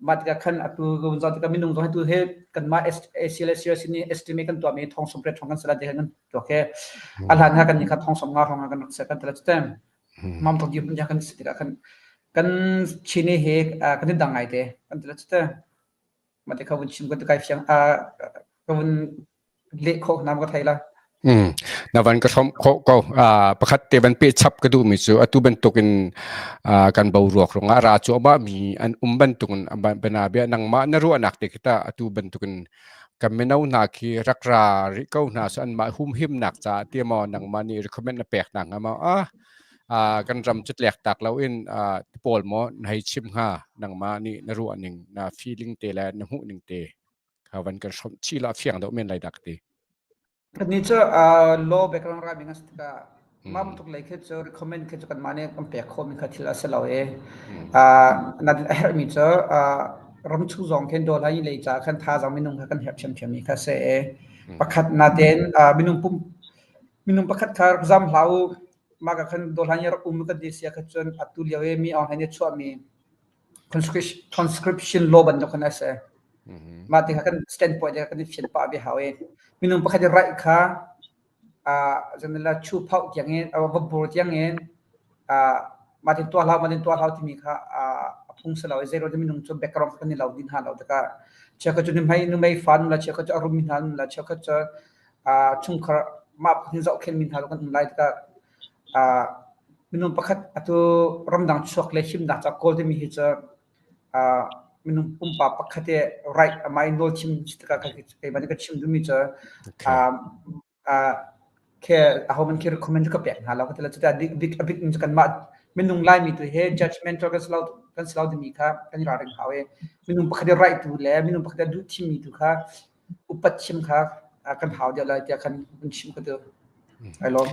mah tikah khan atu kan zoh tikah minung zong hi tu hi kanmah ACLCRC nih estimate kan tuahmi thong 80 thong kan sala ti kan tuak he a hlan ha kan ni kha thong 50 hrawng kan rak ser kan ti lo cute mam tok di kan si tikah khan kan Chin hi kan i dang ngai te kan ti lo cute Mah ti kha vun chim ka kai fiang ka vun leh khawh nam ka thei la. Mm. Na van ka hrom kho ko. Pakhat te van pe chap ka duh mi cu atu bantukin kan bo ruak rong ah ra chu ma mi an um bantukin bana bia nangmah na ruahnak te kita atu bantukin kan mino hna khi rak ra ri ko hna so an mah humhim nak ca ti maw nangmah nih recommend na pek na nga ma ah kan ram cu tlek tak lo in pawl maw na hei chim hnga nangmah nih na ruah ning na feeling te le na hmuh ning te kha van kan hrawmh chih la fiang deuh men lai dak ti. Ni cu law background ra bing tikah mam tuk lei khi cu recommend khi cu kan mah nih kan pek khawh mi kha thil a si lo i na a herh mi cu ramchung zong khin dol hai lei ca khan thazaang minung kha kan herh thiamthiam mi kha se pakhat na ten minung pum minung pakhat kha rak zam hlah u mah ka khan dawhlan i rak um kan ti sia kha cun atu lio i mi online i chuahmi conscription law bantuk khan a si. Mah ti kha kan standpoint kan i fian pah ve hau i minung pakhat i right kha zanila chu phauh tiang in va bur tiang in mah tin tuah hlau mah tin tuah hlau timi kha a phung si lo i zei minung cu background kan i lo din hna lo tikah chiakhat cu numei numei fa nu la chiakhat cu a rumi hna nu la chiakhat cu chungkhar. mah phun zohkhenh mi hna kan um lai tikah minung pakhat atu ramdang chuak le himnak ca kawl timi hi cu minung pumpak pakhat i right amah i nawl chim tikah keimah nih ka chim duhmi cu Khi ahohmanh khi recommend cu ka pek hna lo ka ti lo. Cucaah bik a bik in cu kanmah minung Laimi tu hi judgmental kan si lo kan si lo timi kha kan i ralring hau i minung pakhat i right tu le minung pakhat i duh thimmi tu kha upat chim kha kan hau deuh lai tiah khan kan chim ka tu. Ai lawm.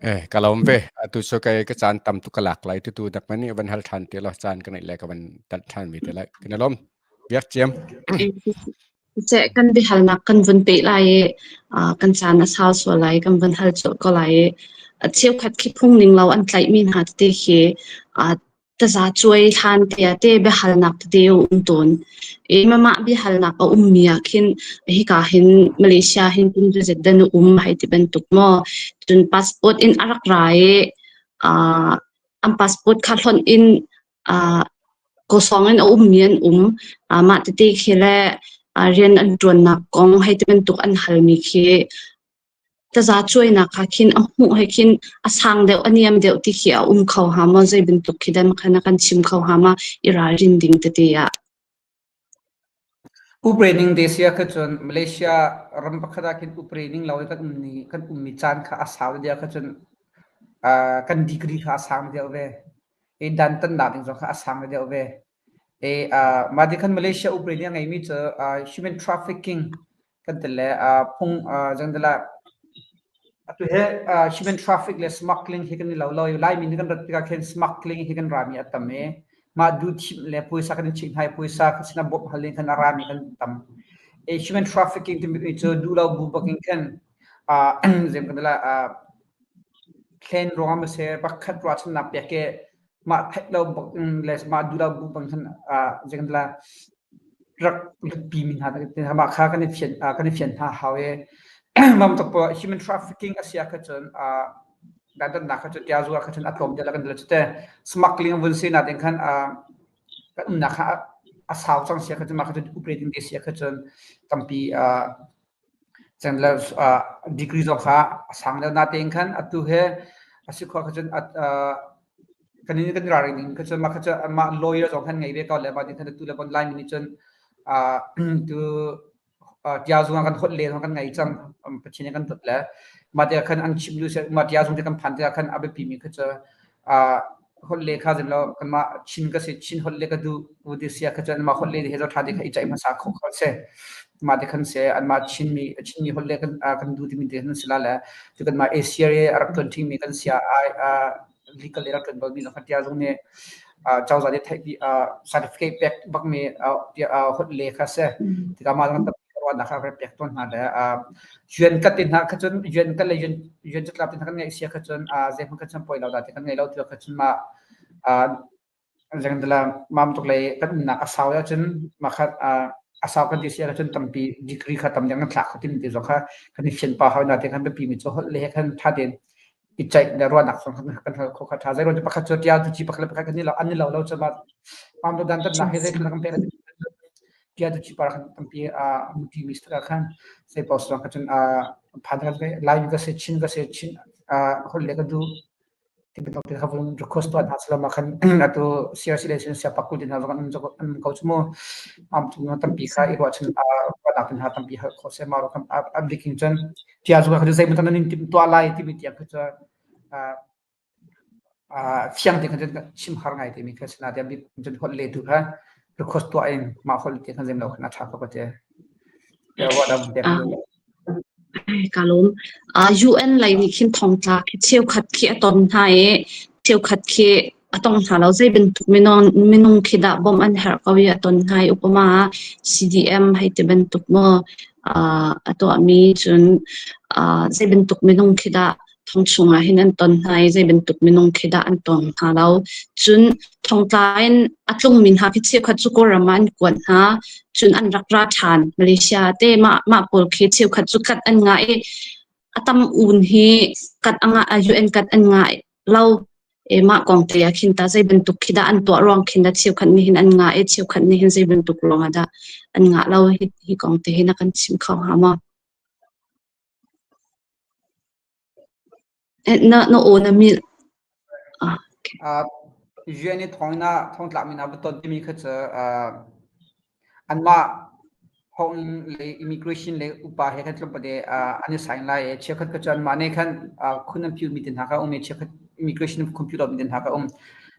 Eh, ka lawm ve. Atu cu kai ka caan tam tu ka lak lai tu tu dak mani van hal than te lo caan ka neih le ka van tat than mi te lai. Kan lawm. Biak ciam. Siseh kan biahalnak kan vun peh lai i kan caan a sau sual lai, kan vun hal colh ko lai i cheukhat khi phung ning lo an tlaihmi hna tete khi taza cuai hlan te ah te biahalnak tete a um tawn. I mah biahalnak a ummi ah khin hika hin Malaysia hin kum zeizat dan a um hei ti bantuk maw. Cun passport in a rak ra i an passport kha hlonh in Kawsawng in a ummi an um. Mah tete khi le rian an ṭuannak kong hei ti bantuk an halmi khi taza cuainak ah khin a hmuh he khin a sang deuh a niam deuh ti khi a um kho hnga maw? Zei bantuk khi dah khan a kan chim kho hnga ma i ralrin ding tete ah? Upre ning te si ah khan cun Malaysia ram pakhat ah khin upre ning lo i kan um ni kan ummi caan kha a sau deuh kha cun kan degree kha a sang deuh ve. I dantatnak ding zong kha a sang deuh ve. I mah ti khan Malaysia upre nih a ngeimi cu human trafficking kan ti le phung zeitilah atu hi human traffic le smuggling hi kan i lo lo i Laimi nih kan rat tikah khin smuggling hi kan rami a tam i mah duh thim le puaisa kan i chih hna i puaisa kha sinah bawmh hal in khan a rami kan tam. I human trafficking timi cu duh lo bu bakin khan zem kan ti lai thlen ruangah maw seh pakhat ruahchannak pek i mah theih lo bak in le mah duh lo bu bang khan zei kan ti lai rak pi mi hna mah kha kan i fian kan i fian hna hau i mam tuk human trafficking a si ah kha cun dantatnak kha cu tiazu ah kha cun a tlawm deuh la kan ti cu te smuggling vun si na ding khan kan umnak kha a sau cang sia kha cun mah kha cun operating te sia kha cun tampi chan le degree zong kha a sang deuh natein khan atu he a si khawh kha cun kan in kan ralring ning kha cun mah kha cu mah lawyer zong khan ngei ve ko le mah din khan atu le bon Laimi nih cun tu tia zung ah kan holh len kan ngei cang Pathian kan dawt le mah te khan an chim lu mah tia zung te kan phan te khan a biapi mi kha cu holh le kha zem lo kanmah Chin ka si Chin holh le ka duh ti sia kha cun mah holh le he zo tha te kha i ceih hmasa kho kho se mah te khan se anmah Chin mi Chin mi holh le kan kan duh timi te khan si la le tu kanmah Asia i a rak tuan ṭhing mi kan sia ai legal le rak tuan bal mi zong kha tia zong nih cozah nih theih certificate pek bak mi holh le kha se tikah mah zong ruahnak kha pek tawn hna le yuan kat te hna kha cun yuan kat le yuan yuan catlap te hna kan ngeih sia kha cun zeihmanh kha cun poi lo da te kan ngei lo ti kha cun mah zengdala mam tuk lei kan umnak a sau ahcun mah kha a sau kan ti sia cun tampi degree kha tam deuh kan thlak kho tim ti zong kha kan i fian pa hoi na te khan biapi mi cu holh le he khan tha tein i ceih le ruahnak zong kan hal kho kha tha zei ruang pakhat cu tia tu chi pakhat le pakhat kan ni lo an ni lo lo cu ma mam do dan tat nak he zei kan pe tia tu chi par khan tampi a muti mi sta khan sei post kha cun a phan ka lai ka se chin ka se chin a hol le ka du ti bantuk te kha vun request tuah hna selaw mah khan atu CRC le sin siapa kul tin hna zong an um ko chu mu am chu tampi kha i ruahchan ruahnak tin hna tampi hal kho se ma ro kam a bikin cun tia zu kha zei mun nan tim tuah lai timi tiang kha chu fiang te kha cun chim har ngai te mi kha sina te bik cun hol le tu kha request tuah in ma hol te kha zem lo khan a tha ko te ya wa dam te Ka lawm. UN lei nih khin thongtla khi cheukhat khi a ton hna i cheukhat khi a tong hna lo. Zei bantuk minung khi dah bawmh an herh ko i a ton hna i upama ah CDM hei ti bantuk maw a tuahmi cun zei bantuk minung khi dah thong chungah hin an ton hna i zei bantuk minung khi dah an tong hna lo. Cun thongtla in a tlungmi hna khi cheukhat cu Kawlram ah an kuat hna. Cun an rak ra ṭhan. Malaysia te mah mah pawl khi cheukhat cu kat an ngah i a tam un hi kat a ngah UN kat an ngah lo. E mah kong te ah khin ta zei bantuk khi dah an tuah ruang khin dah cheukhat nih hin an ngah i cheukhat nih hin zei bantuk ruang ah dah an ngah lo hi hi kong te hi na kan chim kho hnga maw? Na na aw na milh. Ah, okay. Uh, UN i thong na thong tlak mi na va ton timi kha cu uh, anmah thong le immigration le upa he khan tlawmpal uh, an i sign lai i cheukhat kha cu anmah nih khan uh, khun an phiu mi te hna kha um i cheukhat immigration computer mi te hna kha um.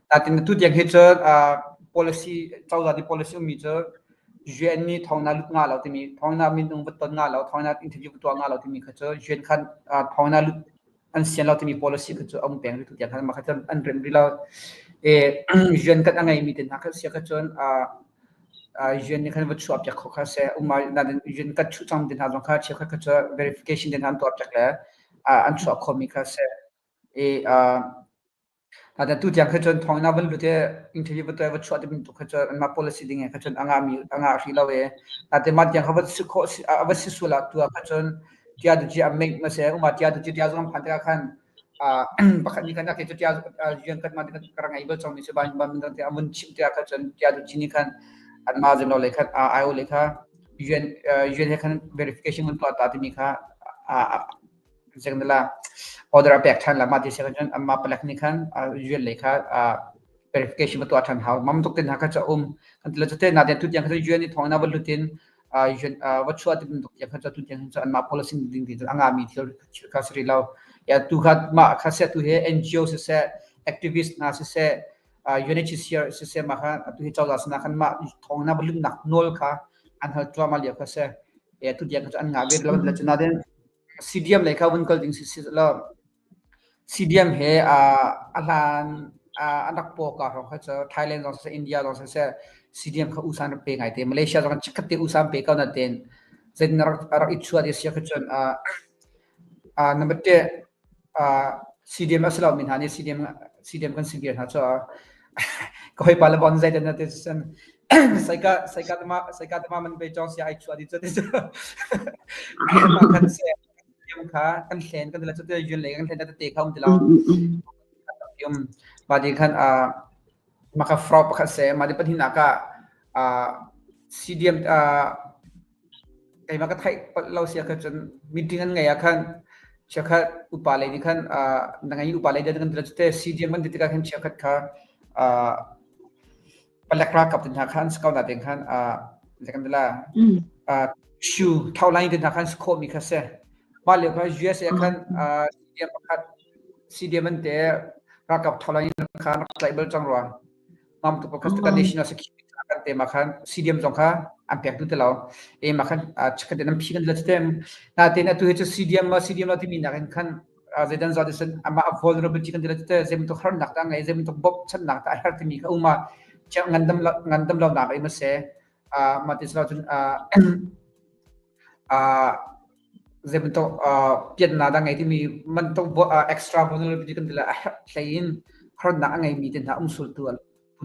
Natin tu tiang hi cu uh, policy cozah ni policy ummi cu UN nih thong na lut nga lo timi thong na minung va ton nga lo thong na interview va tuah nga lo timi kha cu UN khan uh, thong na lut an sian lo timi policy kha cu a um peng rih tu tiang khan mah kha cun an rem rih lo. E UN kan a ngeimi te hna kha sia kha cun uh, UN nih khan va chuah piak kho kha se uma nain UN kan chuh cang te hna zong kha cheukhat kha cu verification te hna an tuah piak le an chuah khomi kha se e Tu tiang kha cun thawng na van lut i interview va tuah va chuah ti bantuk kha cun anmah policy ding he kha cun a ngahmi a ngah hrih lo i natin mah tiang kha va si khawh va si sual ah tu ah kha cun tia tu ci a make ma se uma tia tu ci tia zong phan tikah khan pakhat nih khan ake cu tia rian kan ma ka ra ngei bal cang mi si ban ban te amun chim tikah kha cun tia tu ci nih khan anmah zem lo le khan IO le kha UN UN he khan verification mun tuah ta timi kha Zengdala order a pek ṭhan la mah ti si cun anmah palek nih khan UN lei kha verification va tuah ṭhan hau. Mam tuk tin hna kha cu a um. Kan ti lo cu te nain tu tiang kha cu UN i thawng in va lut in UN va chuah ti bantuk tiang kha cu tu tiang cu anmah policy ding ti a ngahmi thil kha si rih lo. Ya tu kha mah kha seh tu hi NGO siseh activist hna siseh UNHCR siseh mah kha atu hi cozah sinah khan mah thawng na va lutnak nawl kha an hal cuahmah lio kha si. Ya tu tiang kha cu an ngah ve lo. Cu nain CDM lei kha vun kal ding si law CDM he a hlan an rak paw ka hrawng kha cu Thailand zong siseh India zong siseh CDM kha usa an rak pe ngai te. Malaysia zong chikkhat te usa an pe ko nain zeitin a rak i chuah ti a si ahcun number te CDM a si lomi hna nih CDM CDM kan si viar hna cu ka hawipa le bon zeitin na ti cun saika saika tama saika tama man pe chong sia ai chua di chu ti chu ma kan se yam kha kan hlen kan la chu te yun le kan hlen ta te kha um ti lo yum ba di khan a maka fraud pakhat se ma di pathin ka a CDM a Keimah ka theih lo si ahkhan cun meeting an ngeih ahkhan chiakhat upa lei nih khan na ngei upa lei kan ti te CDM kan ti tikah khan chiakhat kha palek ralkap te hna kha an si ko nain khan zei kan ti la shu thaulaing te hna khan si khawhmi kha si. Mah lio kha USA khan CDM pakhat CDM an te ralkap thaulaing kha rak tlaih bal cang rua. Mam tu pakhat kan national security kan te ma khan CDM zong kha an pek duh ti lo. E ma khan chakhat in an phi kan la te na te na tu hi chu CDM ma CDM lo timi nak in khan zeidan zo disan ama vulnerability kan ti la te zem tu har nak ta ngai zem tu bop chan nak ta har timi kha uma ngandam ngandam lo nak ai ma se ma ti slo chun Zei bantuk piannak dah ngei timi bantuk extra vulnerability kan ti lai a herh hlei in harnak a ngeimi te hna umsultu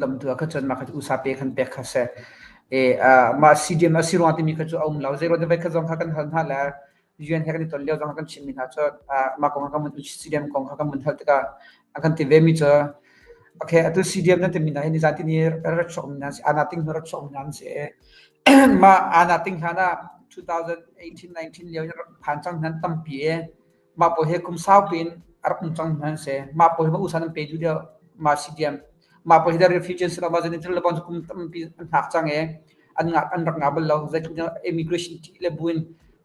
lamtu ah kha cun mah kha cu usa pe khan pek kha si. E, mah CDM a si ruang timi kha cu a um lo. Zei ruang te kha zong kha kan hal hna le UN he kan i ton lio zong kha kan chimmi hna cu mah kong kha kan vun CDM kong kha kan vun hal tikah a kan ti ve mi cu okay atu CDM nan timi hna hi nizan tini rat chuakmi hna si ana ting hnu rat chuakmi hna an si. Mah aa ting hlan ah 2018-19 lio in phan cang hna tampi i mah pawl hi kum saupi in a rak um cang hna an si. Mah pawl hi mah usa nan pe duh deuh mah CDM. Mah pawl hi dah refugee an si lo mah zan in lebon kum tampi an hngak cang i an ngah an rak ngah bal lo. Zeitluk immigration ṭih le buin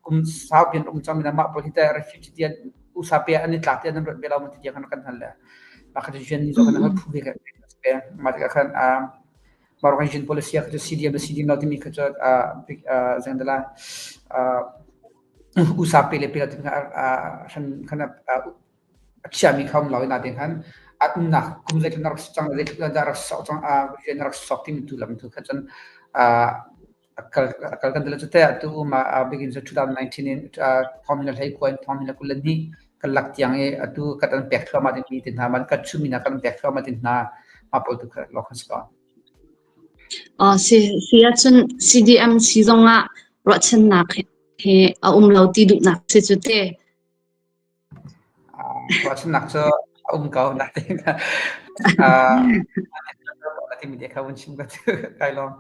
kum saupi an um cang mi mah pawl hi teh refugee tian usa pe an i tlak tiah nan ruat ve lo ma ti tiang kan hal le. Mah kha cu UN nih zong kan hal phu ve ka mah tikah khan Marocan policy kha cu CDM le CDM lo timi kha cu zeingdala usa pe le pe lo timi kha hran khan a chiami kha um lo i natin khan a umnak kum zeitluk na rak cang zeitluk dah rak sok cang rian na rak sok timi tu lam tu kha cun a kal kan ti lo cu te atu ma begin 2019 in thong le hlei kua in thong le kul le hnih kan lak tiang i atu kan an pek thluahmah dingmi te hna man kan chumi hna kan pek thluahmah ding hna ma pawl tu kha lawng kan si ko. Si si ahcun CDM si zongah ruahchannak he a um lo ti duhnak si cu te. Ruahchannak cu a um ko nain na timi te kha vun chim ka kai lawm.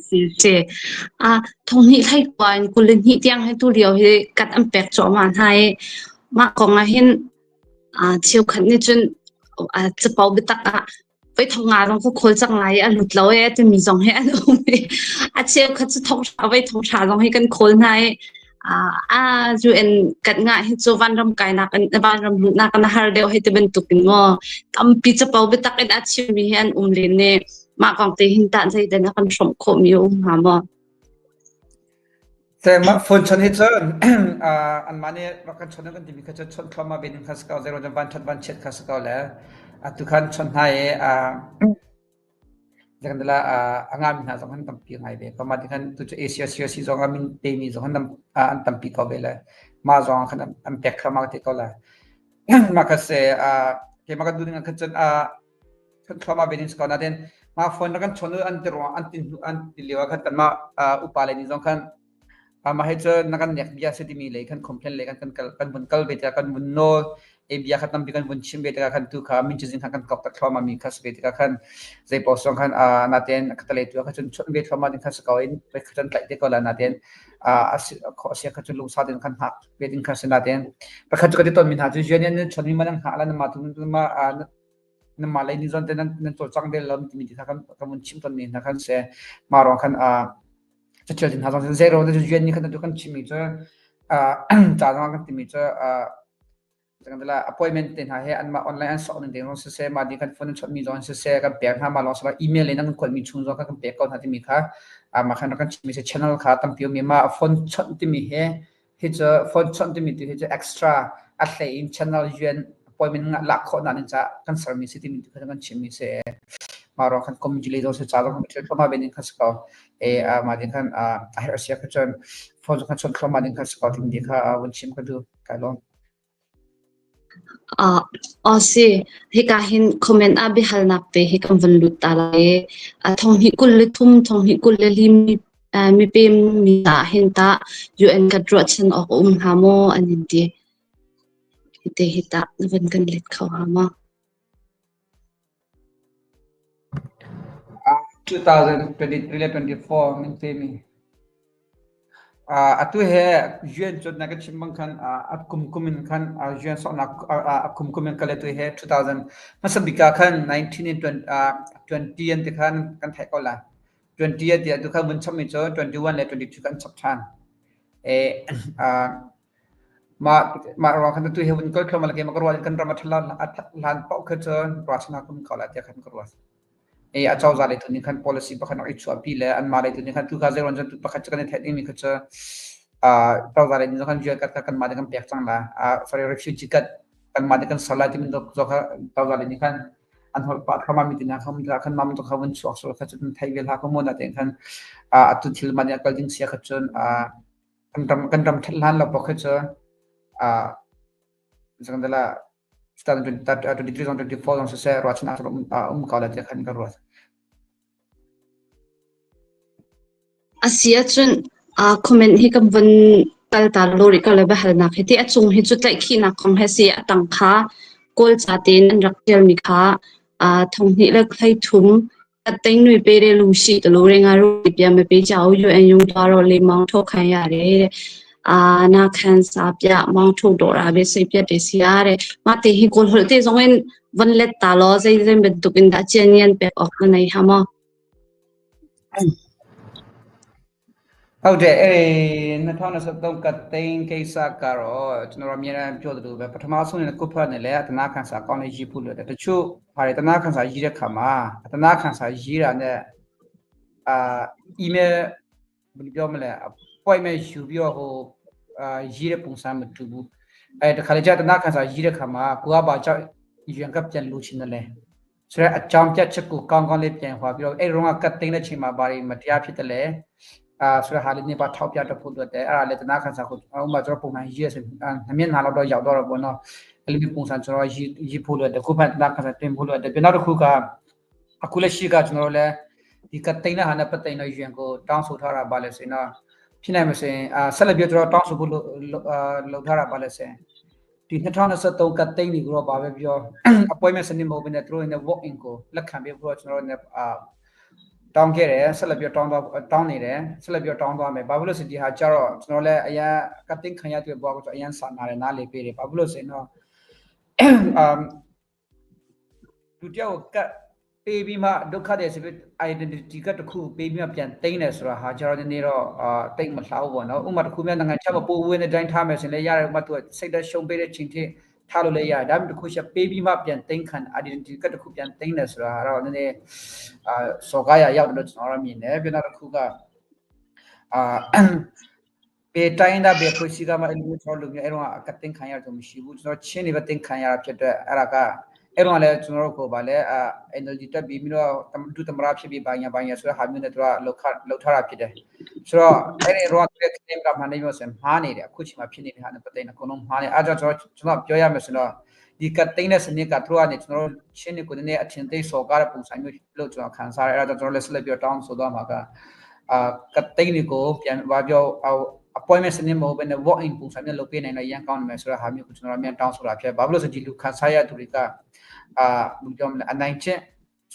Si si. Thong hnih hlei kua in 22 tiang hi tu lio hi kat an pek cuahmah hna i mah kong ah hin. Cheukhat nih cun capo biatak ah voi thong nga zong ka khawl cang lai i a lut lo ee timi zong hi an um i a cheukhat cu thong hra voi thong hra zong hi kan khawl hna i UN kan ngah hi cu vanram kainak in vanram luhnak in a har deuh hei ti bantuk in maw tampi capo biatak in a chimmi hi an um len i mah kong te hin tah zeidan a kan hrawmh khawhmi a um hnga maw? Mah phone chawnh hi cun anmah nih rak kan chawnh kan timi kha cu chawnh thluahmah ve ding kha si ko, zeiruang cun van ṭhat van chiat kha si ko le atu khan chawnh hna i zeikan a ngami hna zong an tampi ngai ve ko. Mah ti khan tu cu Asia CRC zong ah min pemi zong an tampi ko ve le mah zong ah khan an pek thluahmah te ko la. Mah kha si keimah kan duh ning ah khan cun kan thluahmah ve ding si ko. Nain mah phone rak kan chawn an ti ruang an ti an ti lio ah khan kanmah upa lei nih zong khan mah hi cu na kan nek bia si timi lei khan complain lei kan kan kal kan vun kal ve tikah kan vun nawl e bia kha tampi kan vun chim ve tikah khan tu kha min cazin khan kan kok tak thluahmah mi kha si ve tikah khan zei paoh zong khan natein khatalei tu kha cun chawnh ve thluahmah ding kha si ko in kha cun tlaih te ko la natein a si kho sia kha cun lungsa ding khan hngak ve ding kha si natein pakhat cu ka ti ton mi hna cu yuan nan chon mi man hngah la na ma tu ma nanmah lei nih zawn te nan nan cawlcang bel lo timi ti kha kan kan vun chim tawnmi hna khan si. Mah ruang khan caṭial hna zong zero te UN nih khan atu kan chimmi cu ca zong kan timi cu appointment te hna he anmah online an sok ning te zong siseh mah nih kan phone an chawnh mi zong siseh kan pek hna mah lawng silo email in an kan kuatmi chung zong kha kan pek ko hna timi kha mah khan kan chimmi si channel kha tampi um i mah phone chawnh timi he Hi cu phone chawnh timi tu hi cu extra a hlei in channel UN appointment ngah lak khawh nak ding caah kan sermi si timi tu kha kan chimmi si. Mah ruang khan community lei zong si ca zong kan ṭhial thluahmah ve ning kha si ko. E mah ding khan a herh sia kha cun phone zong khan chawnh thluahmah ding kha si ko timi kha vun chim ka duh. Kai lawm. Aw si, hika hin comment ah biahalnak te hi kan vun lut ta lai. 2023, 2024 mipem mi ah hin tah UN kan ruahchan awk a um hnga maw an in ti. Hite hi tah na vun kan let kho hnga maw? 2023 le 24 min pemi. Atu he UN cu na ka chim bang khan a kum kum in khan UN sawknak a kum kum in kal atu he 2000 hmasa bik ah khan 19 in 20 an ti khan kan theih ko lai. 20 a ti atu khan vun chapmi cu 21 le 22 kan chap ṭhan. E, mah mah ruang khan atu he vun kal thluahmah le keimah ka ruah in kan ram a ṭhat hlan paoh kha cun ruahchannak um ko lai tiah khan ka ruat. Acozah lei tu nih khan policy pakhat rak i chuahpi le anmah lei tu nih khan tu kha zeiruang cun pakhat cu kan i theih dingmi kha cu cozah lei nih khan rian kha kanmah nih kan pek cang la. Sorry, refugee card kanmah nih kan ser lai timi zong kha cozah lei nih khan an holh pah thluahmah mi tina kha khan mah bantuk kha vun chuak sual kha cu thei ve hlah ko mu na tein khan atu thil mah nih a kal ding sia kha cun kan ram ṭhat hlan lo paoh kha cu 2023 zong 24 zong siseh ruahchannak a um ko lai tiah khan ka ruat. A si ahcun comment hi kan vun kal ta lo rih ko le biahalnak hi ti a cung hi cu tlaihkhihnak kong he si a tang kha Kawl ca tein an rak ṭialmi kha 2023 Tingnuy pe de lungsi te lo re nga ru pia me pe chao yu en yung tua ro le mang tho khan ya re a na khan sa pia mang tho do ra be sei pia te sia re ma te hi kol hol te zong in van let ta lo zei zei bantuk in da chian yan pek ok na nei ha mo. ဟုတ်တယ်အဲ့ဒီ2023ကသိန်းကိစ္စကတော့ကျွန်တော်တို့အများအားပြောသလိုပဲပထမဆုံးနဲ့ကုတ်ဖတ်နဲ့လည်းအတနာခံစာကောင်းလေးရေးဖို့လိုတယ်တချို့ဟာတွေတနာခံစာရေးတဲ့ခါမှာအတနာခံစာရေးတာနဲ့အာ email ဘယ်လိုပြောမလဲ appointment ယူပြီးတော့ဟိုအာရေးတဲ့ပုံစံမတူဘူးအဲတခါလေကြာတနာခံစာရေးတဲ့ခါမှာကိုကဘာကြောင့်ရန်ကပြန်လို့ချင်တယ်လဲ ဆိုတော့အကြောင်းပြချက်ကိုကောင်းကောင်းလေးပြန်ဟောပြီးတော့အဲ့ရုံးကကတ်သိမ်းတဲ့ချိန်မှာဘာတွေမတရားဖြစ်တယ်လဲအာဆိုတော့ဟာလေးနေပါထောက်ပြတတ်ဖို့အတွက်တယ်အဲ့ဒါလည်းတနာခန်းစာကိုဥပမာကျွန်တော်ပုံမှန်ရေးရဆိုနှမျက်နှာတော့ရောက်တော့ပေါ့နော်အဲ့လိုမျိုးပုံစံကျွန်တော်ရေးရေးဖို့လို့တယ်ခုဖက်တနာခန်းစာတင်ဖို့လို့တယ်ပြီးနောက်တစ်ခုကအခုလက်ရှိကကျွန်တော်တို့လည်းဒီကတ်သိမ်းတဲ့ဟာနဲ့ပတ်သက်တော့ယူန်ကိုတောင်းဆိုထားတာပါလဲဆိုရင်တော့ဖြစ်နိုင်မစင်အာဆက်လက်ပြီးကျွန်တော်တောင်းဆိုဖို့လို့လုပ်ထားတာပါလဲဆိုရင် ဒီ2023ကသိန်းဒီကတော့ဘာပဲပြော appointment စနစ်မဟုတ်ဘဲနဲ့သူတို့နဲ့ walk in ကိုလက်ခံပေးဖို့ကျွန်တော်တို့ねအာတောင်းခဲ့တယ်ဆက်လက်ပြီးတောင်းတော့တောင်းနေတယ်ဆက်လက်ပြီးတောင်းသွားမယ်ဘာဖြစ်လို့ဆိုဒီဟာကြတော့ကျွန်တော်လည်းအရန်ကတင်ခံရတဲ့ဘွားကိုအရန်စာနာတယ်နားလေပေးတယ်ဘာဖြစ်လို့ဆိုရင်တော့ လူတယောက်ကတ်ပေးပြီးမှဒုက္ခတွေဆိုပြီး identity ကတ်တစ်ခုပေးပြီးမှပြန်သိမ်းတယ်ဆိုတာဟာကျွန်တော်ဒီနေ့တော့အာတိတ်မလှဘူးပေါ့နော်ဥပမာတစ်ခုများနိုင်ငံခြားမှာပို့ဝင်တဲ့တိုင်းထားမယ်ဆိုရင်လည်းရတယ်ဥပမာသူစိတ်သက်ရှုံးပေးတဲ့ချိန်ထိထားလို့လည်းရတယ်ဒါပေမဲ့တစ်ခုချက်ပေးပြီးမှပြန်သိမ်းခံ identity ကတ်တစ်ခုပြန်သိမ်းတယ်ဆိုတာတော့နည်းနည်းအာစော်ကားရရောက်တယ်လို့ကျွန်တော်တို့မြင်တယ်ပြီးတော့တစ်ခုကအာဘယ်တိုင်းဒါဘယ်ဖွဲ့စည်းကမှအဲ့လိုမျိုးကျွန်တော်လူမျိုးအဲ့တော့ကတ်တင်ခံရတော့မရှိဘူးကျွန်တော်ချင်းနေပဲတင်ခံရတာဖြစ်တဲ့အဲ့ဒါကအဲ့တော့လည်းကျွန်တော်တို့ကိုဗာလဲအာ NLD တက်ပြီးပြီးတော့ဒုသမရဖြစ်ပြီးဘာညာဘာညာဆိုတဲ့ဟာမျိုးနဲ့သူကလောက်ခလောက်ထားတာဖြစ်တယ်ဆိုတော့အဲ့ဒီတော့သူက claim ကမှနေမျိုးစင်မှားနေတယ်အခုချိန်မှာဖြစ်နေတဲ့ဟာနဲ့ပတ်သက်နေအကုန်လုံးမှားနေအဲ့ကြောင့်ကျွန်တော်ကျွန်တော်ပြောရမယ်ဆိုတော့ဒီကတိန်တဲ့စနစ်ကသူတို့ကနေကျွန်တော်တို့ချင်းနေကိုနည်းအထင်သေးစော်ကားတဲ့ပုံစံမျိုးလို့ကျွန်တော်ခံစားရတယ်အဲ့ဒါကြောင့်ကျွန်တော်လည်းဆက်လက်ပြီးတောင်းဆိုတော့မှာကအာကတိန်တွေကိုပြန်ဘာပြော appointment စနစ်မဟုတ်ဘဲနဲ့ walk in ပုံစံမျိုးလုပ်ပေးနိုင်တော့ရန်ကောင်းနေမယ်ဆိုတော့ဟာမျိုးကိုကျွန်တော်အမြန်တောင်းဆိုတာဖြစ်ဘာလို့လဲဆိုဒီလူခံစားရသူတွေကအာဘယ်ပြောမလဲအနိုင်ကျင့်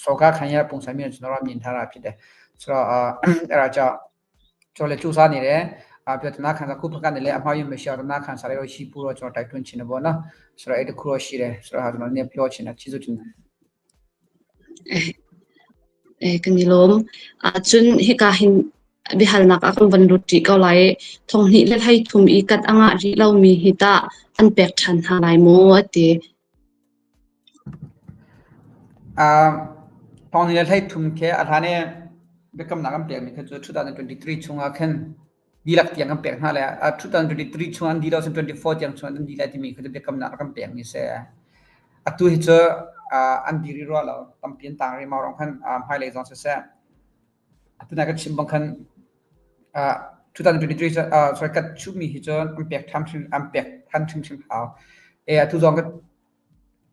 စော်ကားခံရပုံစံမျိုးကျွန်တော်တို့မြင်ထားတာဖြစ်တယ်ဆိုတော့အာအဲ့ဒါကြောင့်ကျွန်တော်လည်းစူးစမ်းနေတယ်အာပြတနာခံစားခုဖက်ကနေလည်းအမှားယွင်းမရှိအောင်တနာခံစားရတော့ရှိဖို့တော့ကျွန်တော်တိုက်တွန်းချင်တယ်ပေါ့နော်ဆိုတော့အဲ့တခုတော့ရှိတယ်ဆိုတော့ဟာကျွန်တော်နည်းပြောချင်တယ်ကျေးဇူးတင်တယ် Eh kan i lawm. Cun hika hin biahalnak ah kan van lut rih ko lai. Thong hnih le hlei thum i kat a ngah rih lomi hi tah an pek ṭhan hna lai maw a ti. Thong hnih le hlei thum khi a hlan i biakamnak an pekmi kha cu 2023 chungah khin dihlak tiang kan pek hna le 2023 chung an dih lo 24 tiang chung an dih lai timi kha cu biakamnak kan pekmi si. Atu hi cu an dih rih rua lo tampi an tang rih ma rong khan hmailei zong siseh atu na ka chim bang khan 2023 sorry kat chumi hi cu an pek ṭhan hrim an pek ṭhan hrimhrim hau. E atu zong ka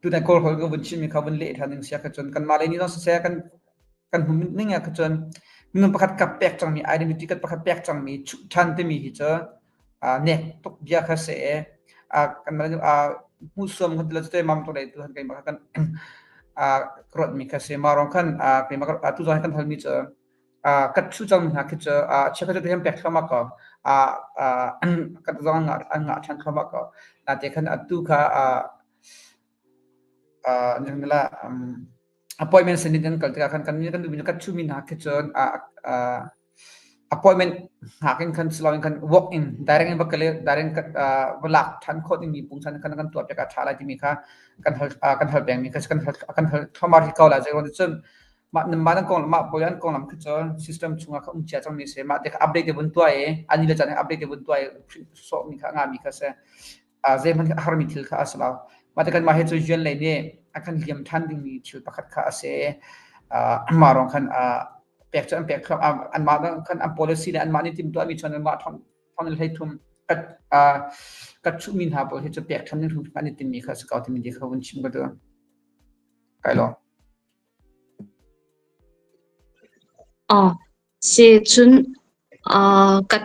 tu na kawl hol ka vun chimmi kha vun leh ṭhan ding sia kha cun kanmah lei nih zong siseh kan kan hmu ning ah kha cun minung pakhat ka pek cangmi identity kat pakhat pek cangmi chuh ṭhan timi hi cu nek tuk bia kha si i kan hmuhsuam kan ti lo cu mam tuk lei tu han keimah kha kan ruatmi kha si ma rong khan keimah tu zong kan halmi cu ka thu cang hna khi cu chiakha cu hian pek thluahmah ko ka zong an ngah ṭhan thluahmah ko na te khan atu kha appointment sin in kal tikah khan kan kan duhmi kan chumi hna khi cun appointment hngak in khan siloin khan walk in direct in va kal direct va lak ṭhan khawh dingmi pungsan khan kan tuah piak a ṭha lai timi kha kan hal kan hal pengmi kha kan hal kan hal thluahmah rih ko lai zei ruang cun mah mah nan kong mah pawl an konglam khi cun system chungah kha um cia cangmi si mah te kha update te vun tuah i ani le caan update te vun tuah i sawhmi kha ngami kha si zeihmanh a harmi thil kha a si lo. Mah tikhan mah hi cu UN lei nih a kan liam ṭhan dingmi thil pakhat kha a si. Mah ruang khan pek cu an pek anmah khan an policy le anmah nih timhtuahmi cun anmah thong hlei thum kat chuhmi hna pawl hi cu pek ṭhan ding hrimhrim an i timmi kha a si ko timi ti kha vun chim ka duh. Kai lawm. Si cun ka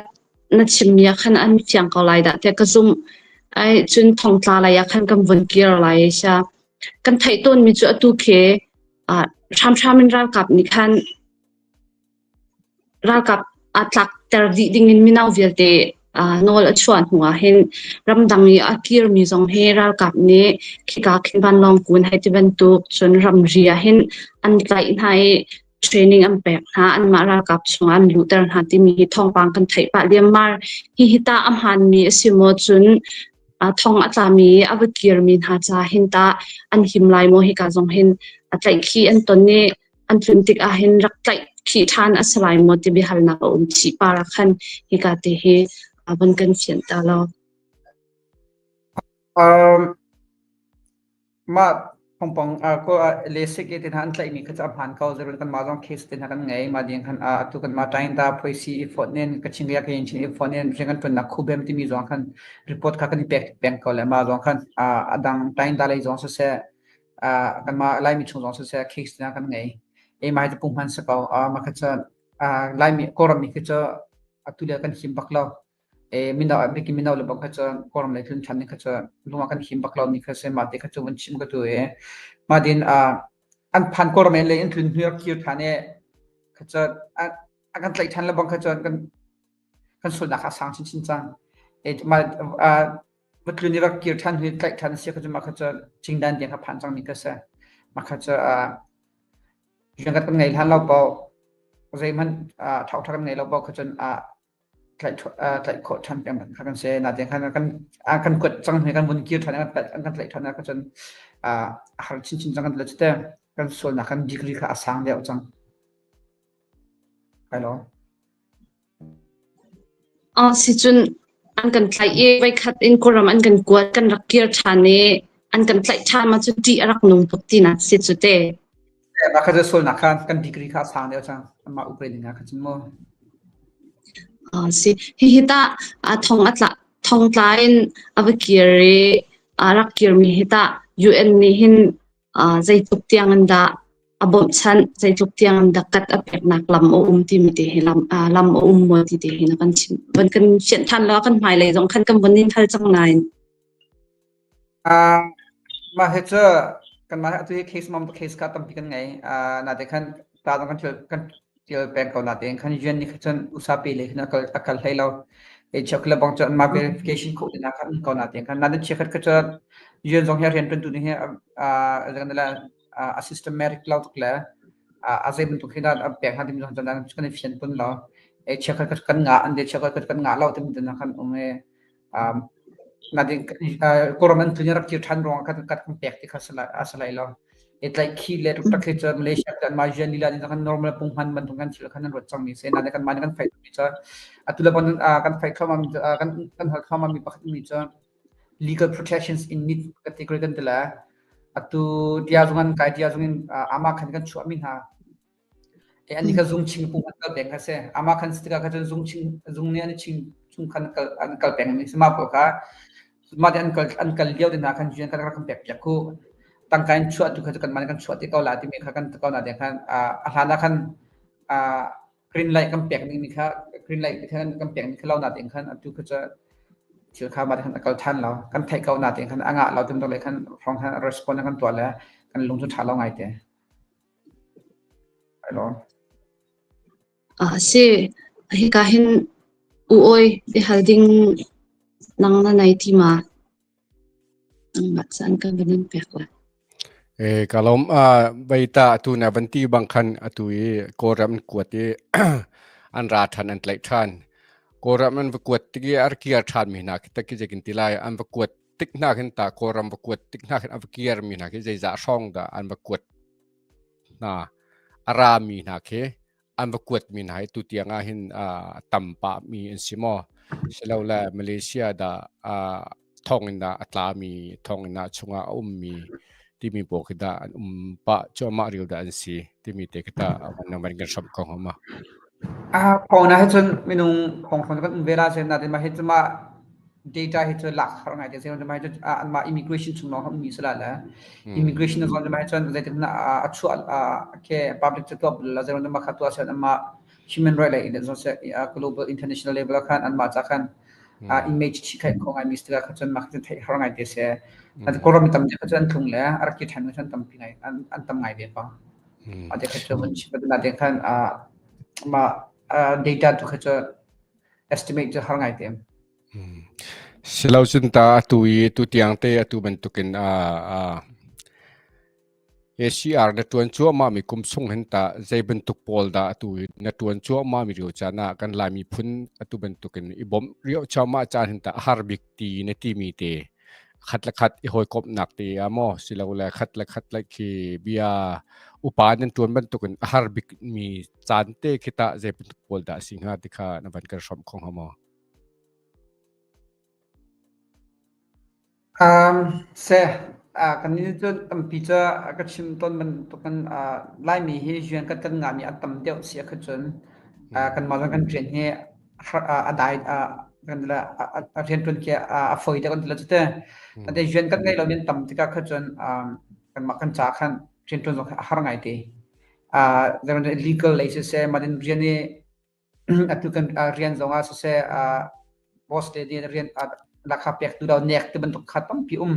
na chimmi ah khan an fiang ko lai dah tiah ka zumh. Ai cun thongtla lei ah khan kan vun kir lai sia. Kan theih tawnmi cu atu khi hramhram in ralkap nih khan ralkap aa tlakter dih dingin mino vialte nawl a chuah hnu ah hin ramdang i a kirmi zong hi ralkap nih khika khin vanlawng kun hei ti bantuk cun ramri ah hin an tlaih hna i training an pek hna anmah ralkap chungah an luhter hna timi hi thawngpang kan theih pah liammar. Hihi tah a hmaanmi a si maw cun thong a tlami a va kirmi hna ca hin tah an him lai maw hika zong hin a tlaihkhih an ton i an tlun tik ah hin rak tlaihkhih ṭhan a si lai maw ti biahalnak a um chih par ah khan hika te hi van kan fianh ta law. Um, Mah thawngpang ko lesik i te hna an tlaihmi kha cu a hmaan ko. Zeirun kanmah zong case te hna kan ngei. Mah ding khan atu kanmah Tainta phuaisi i fonh in Kachin Ria Kayin Chin i fonh in rian kan ṭuannak Khubem timi zong khan report kha kan i pek peng ko le mah zong khan a dang Tainta lei zong siseh kanmah Laimi chung zong siseh case te hna kan ngei. E mah hi cu punghman si ko. Mah kha cu Laimi Kawlram mi khi cu atu le kan him bak lo. E mino bikin mino le bang kha cu Kawlram lei tlun ṭhan ding kha cu lung ah kan him bak lomi kha si mah te kha cu vun chim ka tu i mah din an phan Kawlram lei in tlun hnu kir ṭhan i kha cu a kan tlaih ṭhan le bang kha cu kan kan sualnak kha a sang chinchin cang. E mah. Va tlun i rak kir ṭhan hi tlaih ṭhan a si kha cu mah kha cu cingdan tiang kha phan cangmi kha si. Mah kha cu rian kan ngei hlan lo paoh zeihmanh ṭha kan ngei lo paoh kha cun tlaih tlaih khawh ṭhan peng kha kan si. Natein khan kan kan kuat cang hi kan vun kir ṭhan an kan tlaih ṭhan ah cun a har chinchin cang kan ti cu te kan sualnak kan degree kha a sang deuh cang. Hello. Sicun an kan tlaih i voikhat in Kawlram an kan kuat, kan rak kir ṭhan i an kan tlaih ṭhan ma cu ṭih a rak nung tuk tinak si cu te. Mah kha cu sualnak kha kan degree kha a sang deuh cang. Amah upre ding ah kha cun mu. Si. Hihi tah thong a tla thong tla in a va kir i a rak kirmi hi tah UN nih hin zeitluk tiang in dah a bawmhchanh, zeitluk tiang in dah kat a peknak lam a um timi te hi lam, lam a um maw ti te hi na kan chim. Van kan fianh than lo kan hmailei zong khan kan von in hal cang nain. Uh, mah hi cu kanmah hi atu hi case mom case kha tampi kan ngei. Uh, nate khan ta zong kan thil kan tial peng ko natein khan UN nih khan cun usa pe le khan a kal a kal hlei lo. E check le bang cu anmah verification khawh ding khan um ko natein khan nain chiakhat kha cu UN zong hi rian ṭuantu nih hi a systematic lo tuk le a zei bantuk hi dah a pek hna timi zong cun kan i fian pun lo. E chiakhat kha kan ngah an de chiakhat kha kan ngah lo timi kan um i Natin Kawlram an tlun i rak kir ṭhan ruangah khan kan kan pek ti kha a si lai lo. I tlaihkhih le tuktak hi cu Malaysia kan mah UN lila nih khan normal punghman bantuk kan thil khan an ruat cangmi si. Nain kanmah nih kan fai mi cu atu le bang kan fai thluahmah mi kan kan hal thluahmah mi pakhat mi cu legal protections in need category kan ti le atu dia zung an kai dia zung in ama khan kan chuah mi hna Ani kha zung ching pung an kal peng kha si. Amah khan si tikah kha cun zung ching zung nih an i ching chung khan kal an kal peng mi si. Mah pawl kha mah te an kal an kal lio te hna khan rian kan rak kan pek piak khu. Tangka in chuah tu kha cu kanmah nih kan chuah te ko la timi kha kan ti ko na te khan a hlan ah khan green light kan pek ning mi kha green light kha kan pek ning kha lo na te khan atu kha cu thil kha mah te khan a kal than lo. Kan theih ko na te khan a ngah lo tim le khan hrawng khan respond kan tuah le kan lung cu tha lo ngai te. A si, hika hin u awi biahal ding nang na nei ti ma? Nangmah caan kan van in pek lai. E ka lawm a veita atu na van ti bang khan atu i Kawlram an kuat i an ra than an tlaih than. Kawlram an va kuat tik i ar kiar than mi hna khi tak khi zeikin ti lai an va kuat tik hna khin ta Kawlram va kuat tik hna khin a va kiar mi hna khi zeizah hrawng dah an va kuat hna a rami hna khi an va kuatmi hna hi tutiang ah hin tam pahmi an si maw silole Malaysia dah thonginn ah a tlami thonginn ah chungah a ummi timi pawl khi dah an um pah cuahmah rio dah an si timi te khi tah van van kan hramh ko hnga ma? Thong ah cun minung thong hrawn kan um ve la sen natin mah hi cu mah data hi cu lak har ngai te se mah hi cu anmah immigration chung lawng ummi si la le immigration zon mah hi cun zeitin a chuah ke public cu tuah la zeitin mah kha tuah sen anmah human right lei in zon se global international level khan anmah cha khan image chi khai kho ngai mi si kha cun mah cu theih har ngai te se Kawlram tam kha cun an tlung le a rak ki than cun tampi ngai an tam ngai ve pa ate kha cu mun chim na te khan mah data tu kha cu estimate cu har ngai te. Silo cun ta atu i tu tiang te atu bantukin a ACR na ṭuan cuahmah mi kum chung hin tah zei bantuk pawl dah atu i na ṭuan cuahmah mi rio caan ah kan Lai miphun atu bantukin i bawmh rio cuahmah caan hin tah a har bik ti na timi te khat le khat i hawikomhnak te ah maw silole khat le khat like khi bia upa nan ṭuan bantukin a har bik mi caan te khi tah zei bantuk pawl dah a si hnga ti kha na van kan hrawmh kho hnga maw? Seh, kannih cu tampi cu ka chim tawn bantukin Laimi hi rian kan kan ngahmi a tam deuh si ahkhan cun kanmah zong kan rian hi a dai a rianṭuan khi a fawi deuh kan ti lo cu teh. Rian kan ngeih lomi an tam tikah khan cun kanmah kan ca khan rianṭuan zong khi a har ngaite. Legal lei siseh, mah tin rian i Atu kan rian zong ah siseh boss te nih rian lakha pek tu lo nek ti bantuk kha tampi um.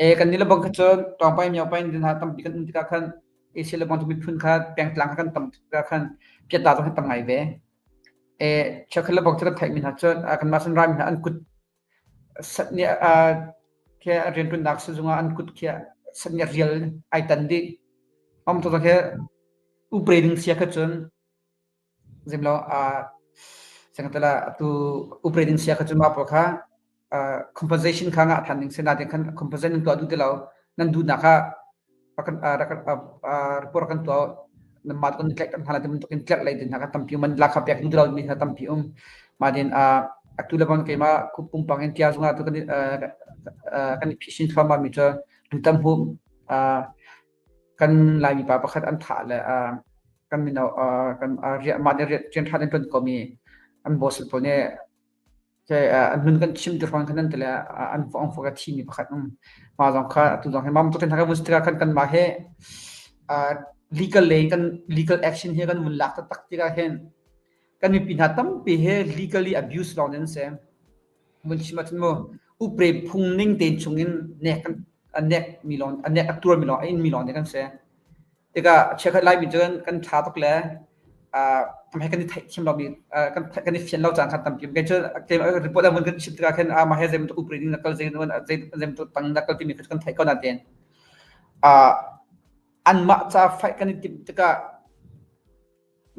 E kan ni le bang kha cun tawngpai miaupai in hna tampi kan um tikah khan Asia le bang cu miphun kha pengtlang kha kan tam tikah khan piata zong hi tam ngai ve. E cheukhat le bang cu kan theih mi hna cun kanmah san rami hna an kut. Sat nih khi rianṭuannak sizung ah an kut khi sat nih rial ai tan dih. Am to khi upre ding sia kha cun zemlo a sengtala atu upre ding sia kha cun mah pawl kha compensation kha ngah than ding si nain khan compensation nan tuah duh ti lo nan duhnak kha report kan tuah nanmah kan tlaih kan hna ti bantuk in tlerh lei din hna kha tampi um an lak kha pek duh ti lo mi hna tampi um mah din atu le bang keimah pumpang in tia zungah tu kan kan i phisin thluahmah mi cu tutam hu kan Laimi pa pakhat an thah le kan mino kan mah nih rian ṭha in ṭuan ko mi an boss pawl nih an nun kan chim ti hrawng khan an ti le an an fok a thimi pakhat um mah zong kha atu zong hi mam tuk in kan vun tikah khan kanmah he legal lei kan legal action hi kan vun lak taktak tikah hin kan mipi hna tampi he legally abuse lawng in si mun chim ahcun mu upre phung ning tein chungin nek kan a nek mi lawng a nek a tuar mi lawng a in mi lawng ne kan si. Tikah chiakhat Laimi cu kan ṭha tuk le uh, kan i theihthiam lomi kan kan i fian lo caan kha tampi. Kei cu report a vun kan chim tikah khin mah he zei bantuk upri ding na kal zei zei bantuk tang na kal timi kha kan theih ko nain uh, anmah ca fight kan i timh tikah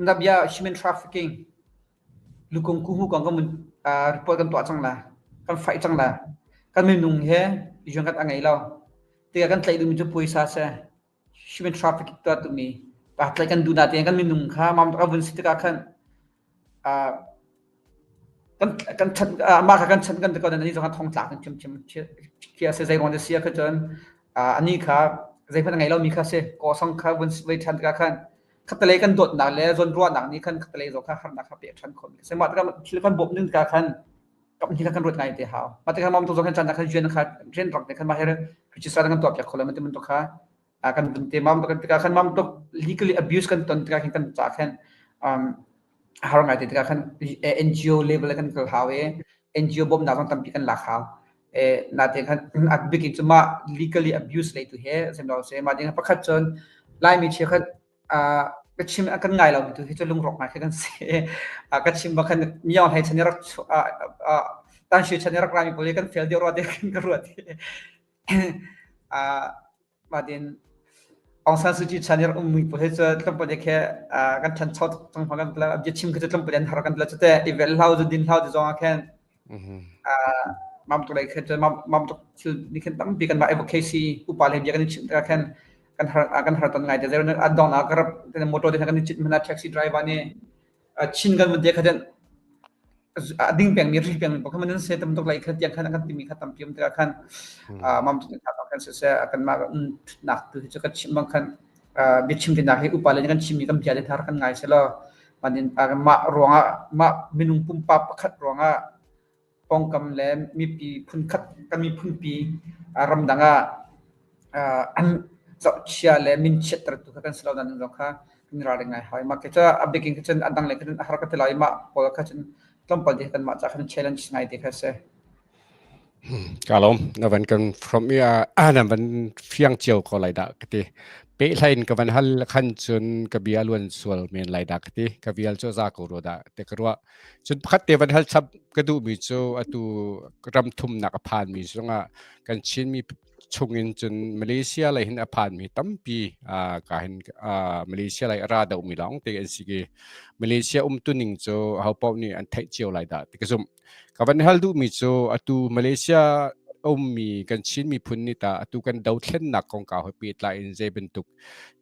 na bia human trafficking lukung kuhu kong kan report kan tuah cang la kan fight cang la kan minung he yuan kat a ngei lo tikah kan tlaih duhmi cu puaisa si human trafficking tuah tumi pa tlaih kan duh na tein kan minung kha mam a vun si tikah khan kan kan chan mah kha kan chan kan ti ko ani zong thong tlak kan chim chim khi a si zei ruang si kha cun ani kha zeihmanh ngei lomi kha si ko song kha vun vei than tikah khan khatalei kan dawtnak le zawnruahnak nih khan khatalei zaw kha harnak kha pek than khawh mi si mah tikah thil kan bawmh ning tikah khan kap hi kan ruat ngai te hau mah tikah mam tu zong khan chan khan rian kha rian rak te khan mah he register kan tuah piak kho lo ti man to kha kan vun te mam to kan tikah khan mam to legally abuse kan ton tikah khan kan ca khan um har ngai te tikah khan NGO level kan kal hau e NGO bom na zong tampi kan lak hau e na te khan a bikin chu ma legally abuse lei tu he sem lo se ma ding pakhat chon laimi che khat ka chim a kan ngai lo tu hi cu lungrawk ngai khi kan si. Ka chim bak khan miang hlei chan i rak tan shu chan i rak rami pawl hi kan fail deuh rua te khin ka ruat. Mah din Aung San Suu Kyi chan i rak ummi pawl hi cu tlawmpal te khi kan ṭhancho tuk cang hma kan tla bia chim khi cu tlawmpal an har kan tla cu te i vel hlau zu din hlau ti zong ah khin mam tuk lei khin cun mam tuk thil nih khin tampi kan mah advocacy upa le bia kan i chimh tikah khin kan har kan har ton ngai te zero an dong na ka rap motor te kan i chit mana taxi driver nih chin kan mun te kha den a ding peng mi ri peng mi pakhat man se tam tuk lai kha tiang khan kan timi kha tampi um tikah khan mam tuk kha kan se se kan ma nak tu chu kan chim bang khan biachim tinak hi upa le kan chimmi kan bia le thar kan ngai selaw manin mah ruangah mah minung pumpak pakhat ruangah pawngkam le mipi phunkhat kan miphunpi ramdang ah an zohchia le min chiattertu kha kan si lo nan zong kha kan ralring ngai hoi mah ke cu a bikin kha cun a dang le kha cun a har ka ti lai mah pawl kha cun tlawmpal te kan mah ca khan challenge ngai te kha si. Ka lawm. Na van kan from i ah na van fiang cio ko lai dah ka ti. Pehlai in ka van hal khan cun ka bia luan sual men lai dah ka ti. Ka vial cu za ko rua dah te ka ruah. Cun pakhat te van hal chap ka duhmi cu atu ram thumnak a phanmi zongah kan Chinmi chungin cun Malaysia lei hin a phanmi tampi ka hin Malaysia lei a ra deuhmi lawng te an si i Malaysia umtuning cu ho paoh nih an theih cio lai dah ti ka zumh. Ka van hal duhmi cu atu Malaysia ummi kan Chin miphun nih tah atu kan dothlennak kongkau he pehtlai in zei bantuk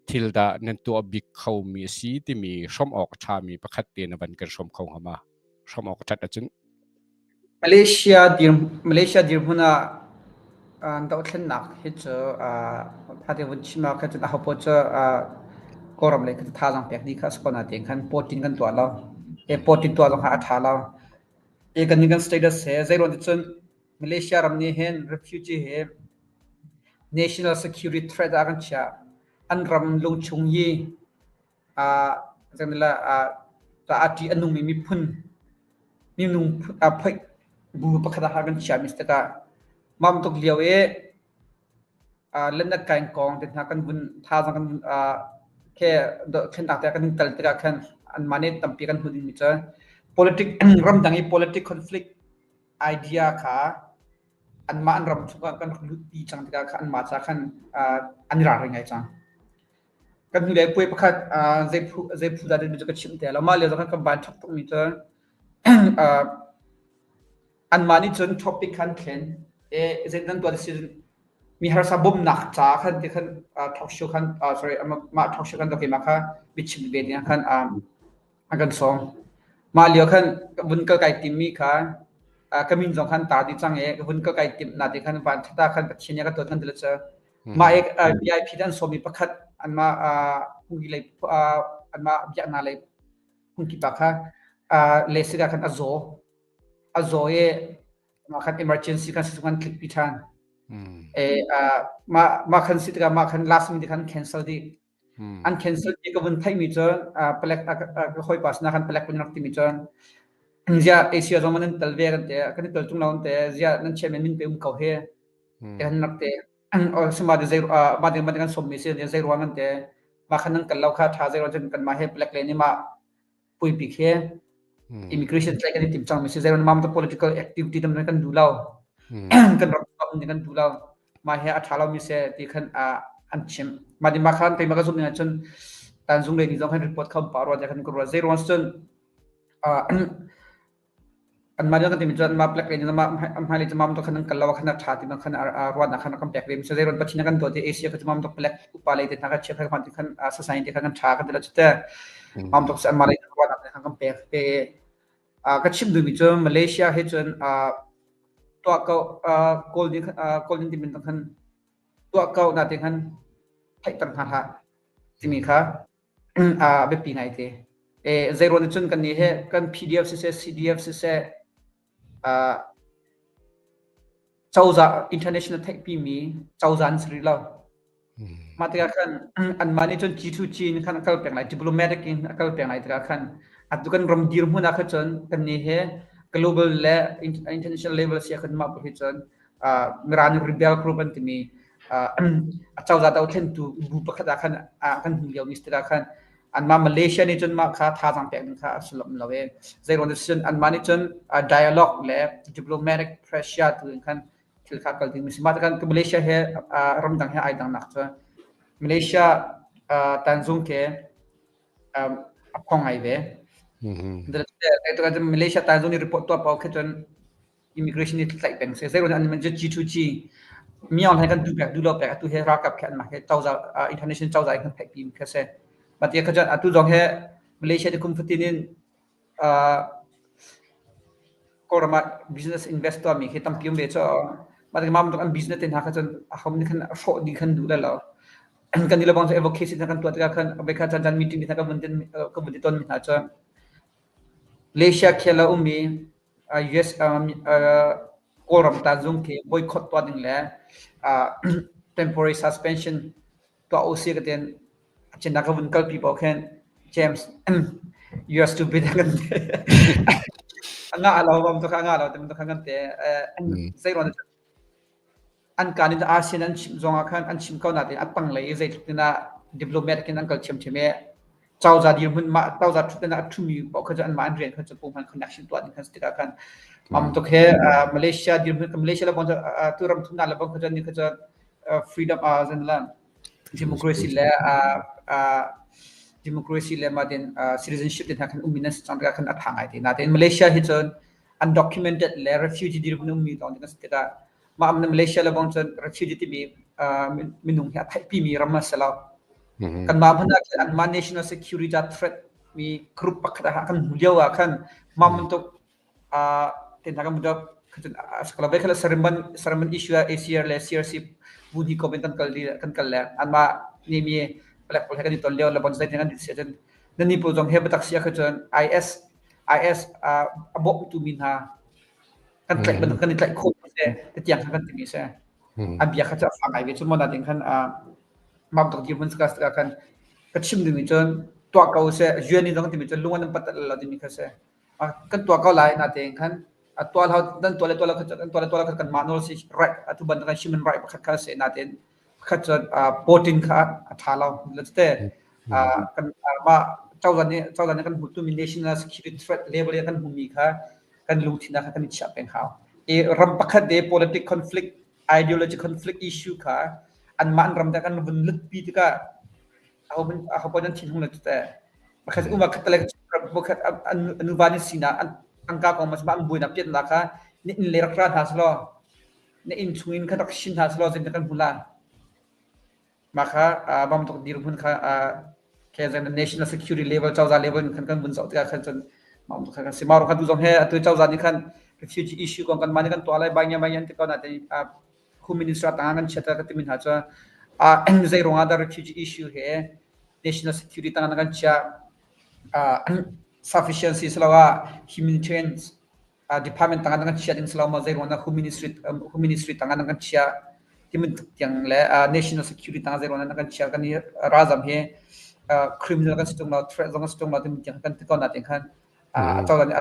thil dah nan tuah bik khomi a si timi hrawm awk a ṭhami pakhat te na van kan hrawm kho hnga ma? Hrawm awk a ṭhat ahcun. Malaysia dir Malaysia dirhmun ah an dothlennak hi cu ṭha tein vun chim ah khan cun ahopaoh cu Kawlram lei kha thazaang pek dih kha a si ko nain khan voting kan tuah lo. Voting tuah zong kha a ṭha lo. Kan nih kan status he zeiruang ti cun Malaysia ram nih hin refugee hi national security threat ah kan chiah. An ram lungchung i a ṭih a nungmi miphun minung phoih bu pakhat ah kan chiahmi si tikah mah bantuk lio i lennak kong te hna kan vun thazaang kan vun ke thlennak te kan tal tikah khan anmah nih tampi kan hmu dingmi cu politic ramdang i politic conflict idea kha. Anmah an ram chungah kan rak lutpi cang tikah khan anmah ca khan an i ralring ngai cang. Kan hnulei puai pakhat zei phu zei phu dah timi cu ka chimh te lo. Mah lio zong khan kan van ṭhak tukmi cu anmah nih cun topic khan thlen e zei nan tuah si mi harsa bawmhnak ca khan ti khan talk show khan sorry mah talk show khan keimah kha biachim ve ding khan a kan sawm. Mah lio khan vun kal kai timmi kha ka min zong khan tar dih cang i vun kal kai timh na ti khan van thata khan Pathian nih a ka tuan khan ti cu mah i VIP an sawmmi pakhat anmah phungki lei anmah biaknak lei phungki pa kha le sika khan a zaw a zaw i mah khan emergency khan sizung an tlik pi ṭhan. E mah mah khan si tikah mah khan last minute khan cancel dih. An cancel ti ka vun theihmi cu palek ka hawipa sinah khan palek vun rak timi cu ziah Asia zong nan tel ve kan ti kan i tel tung lo an ti ziah nan chairman min pe um ko hi kan rak ti sima ti zei ma ding ma ding kan sawmmi si zei ruang an ti mah khan nan kal lo kha tha zei ruang cun kanmah he palek le nih mah puipi khi immigration tlaih kan i tim cangmi si zei ruang mam political activity tam kan duh lo kan ram kan duh lo mah hi a ṭha lomi si ti khan an chim. Mah ti mah khan keimah ka zumh ning ahcun tanzung lei nih zong khan report kha um pah rua tiah khan ka ruat. Zei ruang cun anmah nih kan timi cun anmah black lei nih mah hmailei cu mam tuk khan an kal lo khan a ṭha ti khan ruahnak khan kan pek ve. So zei ruang Pathian kan dawt i Asia kha cu mam tuk black upa lei te hna kha chia kha ti khan society khan kan ṭha kan ti lo cu te. Mam tuk anmah lei ruahnak khan kan pek ve. Ka chim duhmi cu Malaysia he cun tuah ko kawl nih kawl nih timi khan tuah ko na ti khan theihter hna hlah timi kha a biapi ngai te. E zeiruang cun kan nih he kan PDF siseh CDF siseh cozah international theihpimi cozah an si rih lo. Mah tikah khan anmah nih cun G2G in khan a kal peng lai, diplomatic in a kal peng lai tikah khan atu kan ram dirhmun ah khan cun kannih he global le international level si ah khan mah hi cun Mirang rebel group an timi a cozah dothlentu bu pakhat ah khan kan hmu lio mi si tikah khan anmah Malaysia nih cun mah kha thazaang pek ding kha a sullam lo i zeiruang cun anmah nih cun dialogue le diplomatic pressure tu in khan thil kha kal ding mi si. Mah tikah Malaysia he ramdang he ai dangnak cu Malaysia Tanzung ke a phong ngai ve. Malaysia Tanzung nih report tuah pau khi cun immigration nih tlaih peng se. Zeiruang an G2G miang he kan du pek du lo pek atu he ralkap khe an mah he cozah international cozah in kan theih pi kha se. Mah ti kha cun atu zong he Malaysia ti kum fatin in Kawlram ah business invest tuahmi khi tampi um ve cu. Mah tikah mah bantuk an business te hna kha cun ahom nih khan a hrawh dih khan duh lai lo. Kan i lebang cu advocacy hna kan tuah tikah khan voikhat caan caan meeting hna kan vun kan vun ti tawnmi hna cu Malaysia khel a ummi US Kawlram tanzung khi boycott tuah ding le temporary suspension tuah usih ka tin Chin ka vun kalpi paoh khin James you are stupid kan ti. A ngah lo bam to kha ngah lo tim to kha kan te. Zei ruang an kan in ASEAN an chim zong ah khan an chim ko nain a tanglei i zeitluk in ah diplomatic in an kal thiamthiam i cozah dirhmun mah cozah thut in a thumi paoh kha cu anmah an rian kha cu pumhan connection tuah ding khan si tikah khan am tuk he Malaysia dirhmun Malaysia le bang tu ram thumnak le bang kha cu ni kha cu freedom a zan la democracy le democracy le mah tin citizenship te hna khan ummi nan si cang tikah khan a tha ngai te. Natein Malaysia hi cun undocumented le refugee dirhmun ummi lawng ding a si tikah mah Malaysia le bang cun refugee timi minung hi a theihpi mi ram a si lo. Kanmah hmanh ah khin anmah national security threat mi group pakhat ah kan hmu lio ah khan mah bantuk te hna kan hmu kalau baik kalau Seremban Seremban issue ACR le CRC bu hi ko kan kal kan kal le anmah ni mi palek pawl he kan i ton lio le bon zai kan si cun nan ni pawl zong he batak sia kha cun IS IS a bawmtu mi hna kan tlaih bantuk kan i tlaih khawh se te tiang kha kan timi se an bia kha cu a fak ngai ve cu mo na ding khan mam tok dirhmun ska ska khan ka chim ding mi cun tuah ko se UN ni zong timi cun lung an pat lo timi kha se kan tuah ko lai natein khan a tuah lo nan tuah le tuah lo kan tuah le tuah lo kan mah nawl si right atu bantuk kan human right pakhat kha se natein pakhat cun voting kha a tha lo let's te kan mah cozah nih cozah nih kan hmuh tumi national security threat level kan hmumi kha kan lungthin ah khan kan i chiah peng hau. I ram pakhat te politic conflict, ideology conflict issue kha anmah an ram te kan vun lutpi tikah aho aho paoh nan thinhung le tete. Pakhat uma khat le pakhat anuva ni sinak an tangka kong ma an buainak piatnak kha na inn le rak ra hna selaw na inn chung in kha rak shin hna selaw zeitin kan hmu la. Mah kha bantuk dirhmun kha national security level cozah level in khan kan vun zoh tikah khan cun mah bantuk khan kan si. Mah ruang khan tu zong he atu cozah nih khan refugee issue kong kanmah nih kan tuah lai bai bai an ti ko nain home minister tangah kan chiat ka timi hna cu zei ruangah dah refugee issue he national security tangah kan chiah sufficiency siloah humanitarian department tangah nan kan chiah ding si lo maw zei ruangah home ministry home ministry tangah nan kan chiah ti bantuk tiang le national security tangah zei ruangah nan kan chiah kan i ralzam hi criminal kan si tung lo threat zong kan si tung lo timi tiang kan ti ko natin khan cozah nih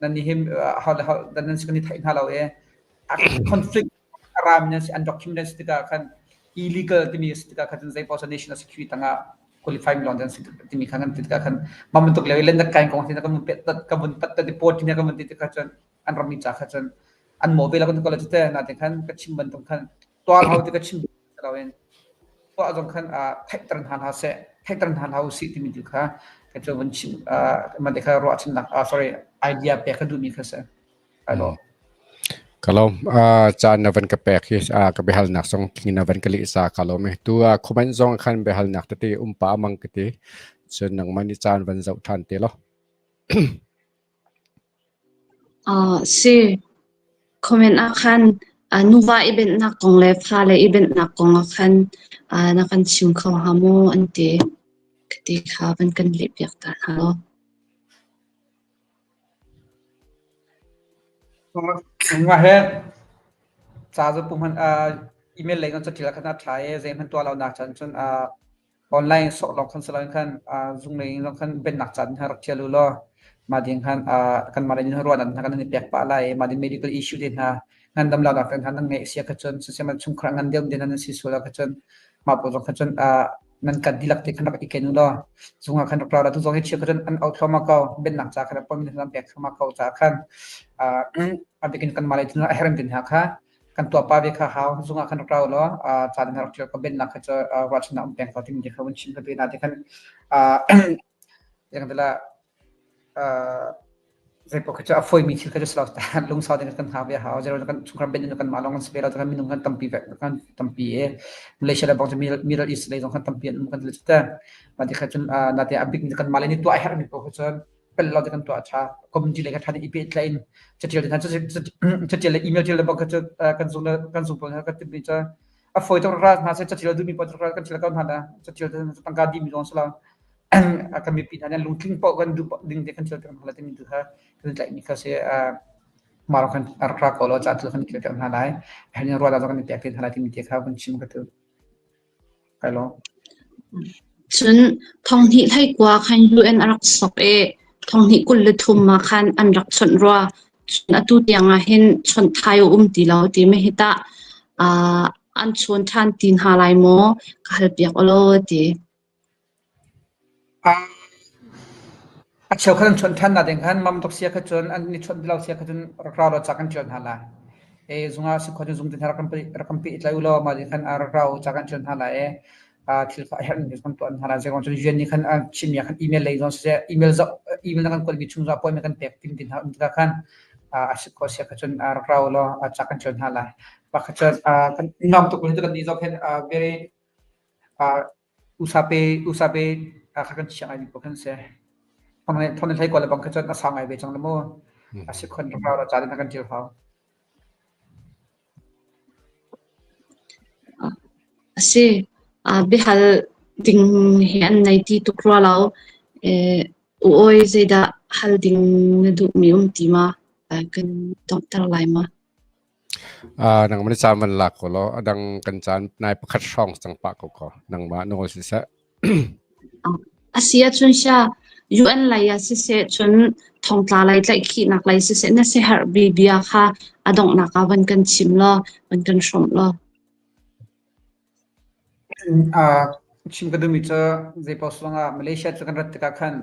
nan nih him how le how nan si kan i theih hna lo i conflict ram nan si undocumented si tikah khan illegal timi si tikah khan zei paoh national security tangah qualify mi lawng an si timi kha kan ti tikah khan mah bantuk lio i lennak kain kong hi kan vun pet kan vun pat deport ti kan vun ti tikah cun an rammi ca kha cun an mawh ve lo kan ko le cute natin khan ka chim bantuk khan tuar hau ti ka chim lo in tuah zong khan theihter hna hna seh theihter hna hna usih timi tu kha ka cu vun chim man te kha ruahchannak sorry idea pek ka duhmi kha si. Ka lawm. Caan na van ka pek hi ka biahalnak zong na van ka leh ca ka lawm i tu ah comment zong khan biahalnak tete um pa amang ka ti. Cun nangmah nih caan van zoh ṭhan te law. Si. Comment ah khan nuva i benhnak kong le fale i benhnak kong ah khan na kan chim kho hnga maw an ti. Ka ti kha van kan leh piak ta hna law. Mah hi ca cu pu hmanh email lei in caṭial khan a ṭha i zeihmanh tuah lonak caan cun online sawk lawng khan si loin khan zung lei in zong khan bennak caan kha rak ṭial u law mah ding khan kanmah lei in ruahnak hna kan i pek pah lai i mah ding medical issue te hna ngandam lonak te hna nan ngeih si ahkhan cun siseh chungkhar ngan deuh te hna nan si sual ahkhan cun mah pawl zong kha cun nan kan dihlak te khan rak i ken u law zung ah khan rak ra la tu zong hi chia kha cun an out thluahmah ko bennak ca khan appointment an pek thluahmah ko ca khan a bikin kan malay thil a herem tin ha kha kan tuah pa ve kha hau zung ah khan rak ra u law ca din rak tial ko bennak kha cu ruahchannak um peng ko timi te kha vun chim ka pe na te khan yang dala Zeipaoh khi cu a fawimi thil kha cu si lo. Lungsau ding kan hngak ve a hau. Zeiruang kan chungkhar ben in kanmah lawng kan si ve lo. Kan minung kan tampi ve kan tampi i Malaysia le bang cu Middle East lei zong kan tampi an um kan ti cu te. Mah ti kha cun nate a bik kanmah lei nih tuah a herhmi paoh kha cun pel lo te kan tuah a ṭha. Community lei kha ṭha tein i pehtlaih in catial te hna catial le email tial le bang kha cu kan zung le kan zung pawl hna kan timhmi cu a fawi tuk rak ra hna seh catial duhmi paoh rak kan tial ko hna la catial te tangka dihmi zong si lo. Kan mipi hna nih lungtling paoh kan duh ding te kan thil ter hna lai timi tu kha kan tlaihmi kha si mah kan rak ra ko law ca tu kan thil ter hna lai hen ruah zong kan i pek te hna lai timi te kha vun chim ka tu kai lo Cun thonghnih hlei kua khan UN a rak sok i thonghnih 23 ma khan an rak chawnh rua. Cun atu tiang ah hin chawnh thai a um ti lo ti mi hi tah an chawn ṭhan ti hna lai maw ka hal piak ulaw ti. A cheukhat an chawnh ṭhan nain khan mam tuk sia kha cun an i chawnh ti lo sia kha cun rak ra law ca kan ṭial hna lai. E zung ah si khua cun zung te hna rak kan pe rak kan pehtlai u law mah nih khan rak ra u ca kan ṭial hna lai i thil kha a herh ning kan tuah hna lai. Zeiruang cun rian nih khan an chimmi ah khan email lei zong siseh email zoh email na kan kuatmi chung zong appointment kan pek tim ti hna um tikah khan a si khawh sia kha cun rak ra u law ca kan ṭial hna lai. Mah kha cun kan nuam tuk kan nih zong khin very Usape usape kha kan chiah ngaimi paoh khan si. Thong hlei kual le bang kha cun a sau ngai ve cang le mu. A si khon rak ra ca din kan ṭial hau. A si. Biahal ding hi an nei ti tuk rua lo. U awi zeidah hal ding na duhmi um ti ma? Kan donghter lai ma? Nangmah nih caan van lak ko law a dang kan caan nai pakhat hrawng cang pah ko ko. Nangmah nawl siseh. A si ahcun sia UN lei ah siseh cun thongtla lei tlaihkhihnak lei siseh na siaherh bi bia kha a donghnak ah van kan chim law van kan hrawmh law. Chim ka duhmi cu zei paoh zongah Malaysia cu kan rat tikah khan.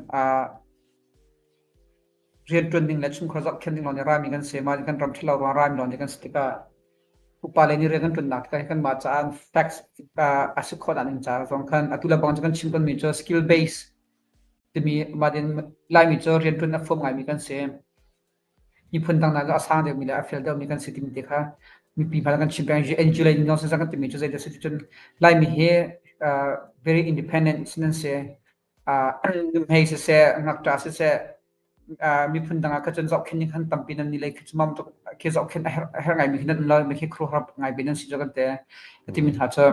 Rianṭuan ding le chungkhar zohkhenh ding lawng nih rami kan si. Mah kan ram ṭhalo ruang rami lawng nih kan si tikah upa lei nih rian kan ṭuannak tikah kanmah caah tax a si khawh ning ca zong khan atu le bang cu kan chim tawnmi cu skill base timi mah din Laimi cu rianṭuan a fuam ngaimi kan si. Miphun dang nakin a sang deuhmi le a fel deuhmi kan si timi te kha mipi hmai kan chim peng. NGO lei nih kan timi cu zeidah a si ti cun Laimi hi very independent nan si. Nuhmei siseh, ngakṭah siseh, miphun dang ah kha cun zohkhenh ning khan tampi nan ni lei khi cu mam tuk khi zohkhenh a herh ngaimi khi nan um lo mi khi khuaruahhar ngai ve nan si cu kan ti. Ka timi hna cu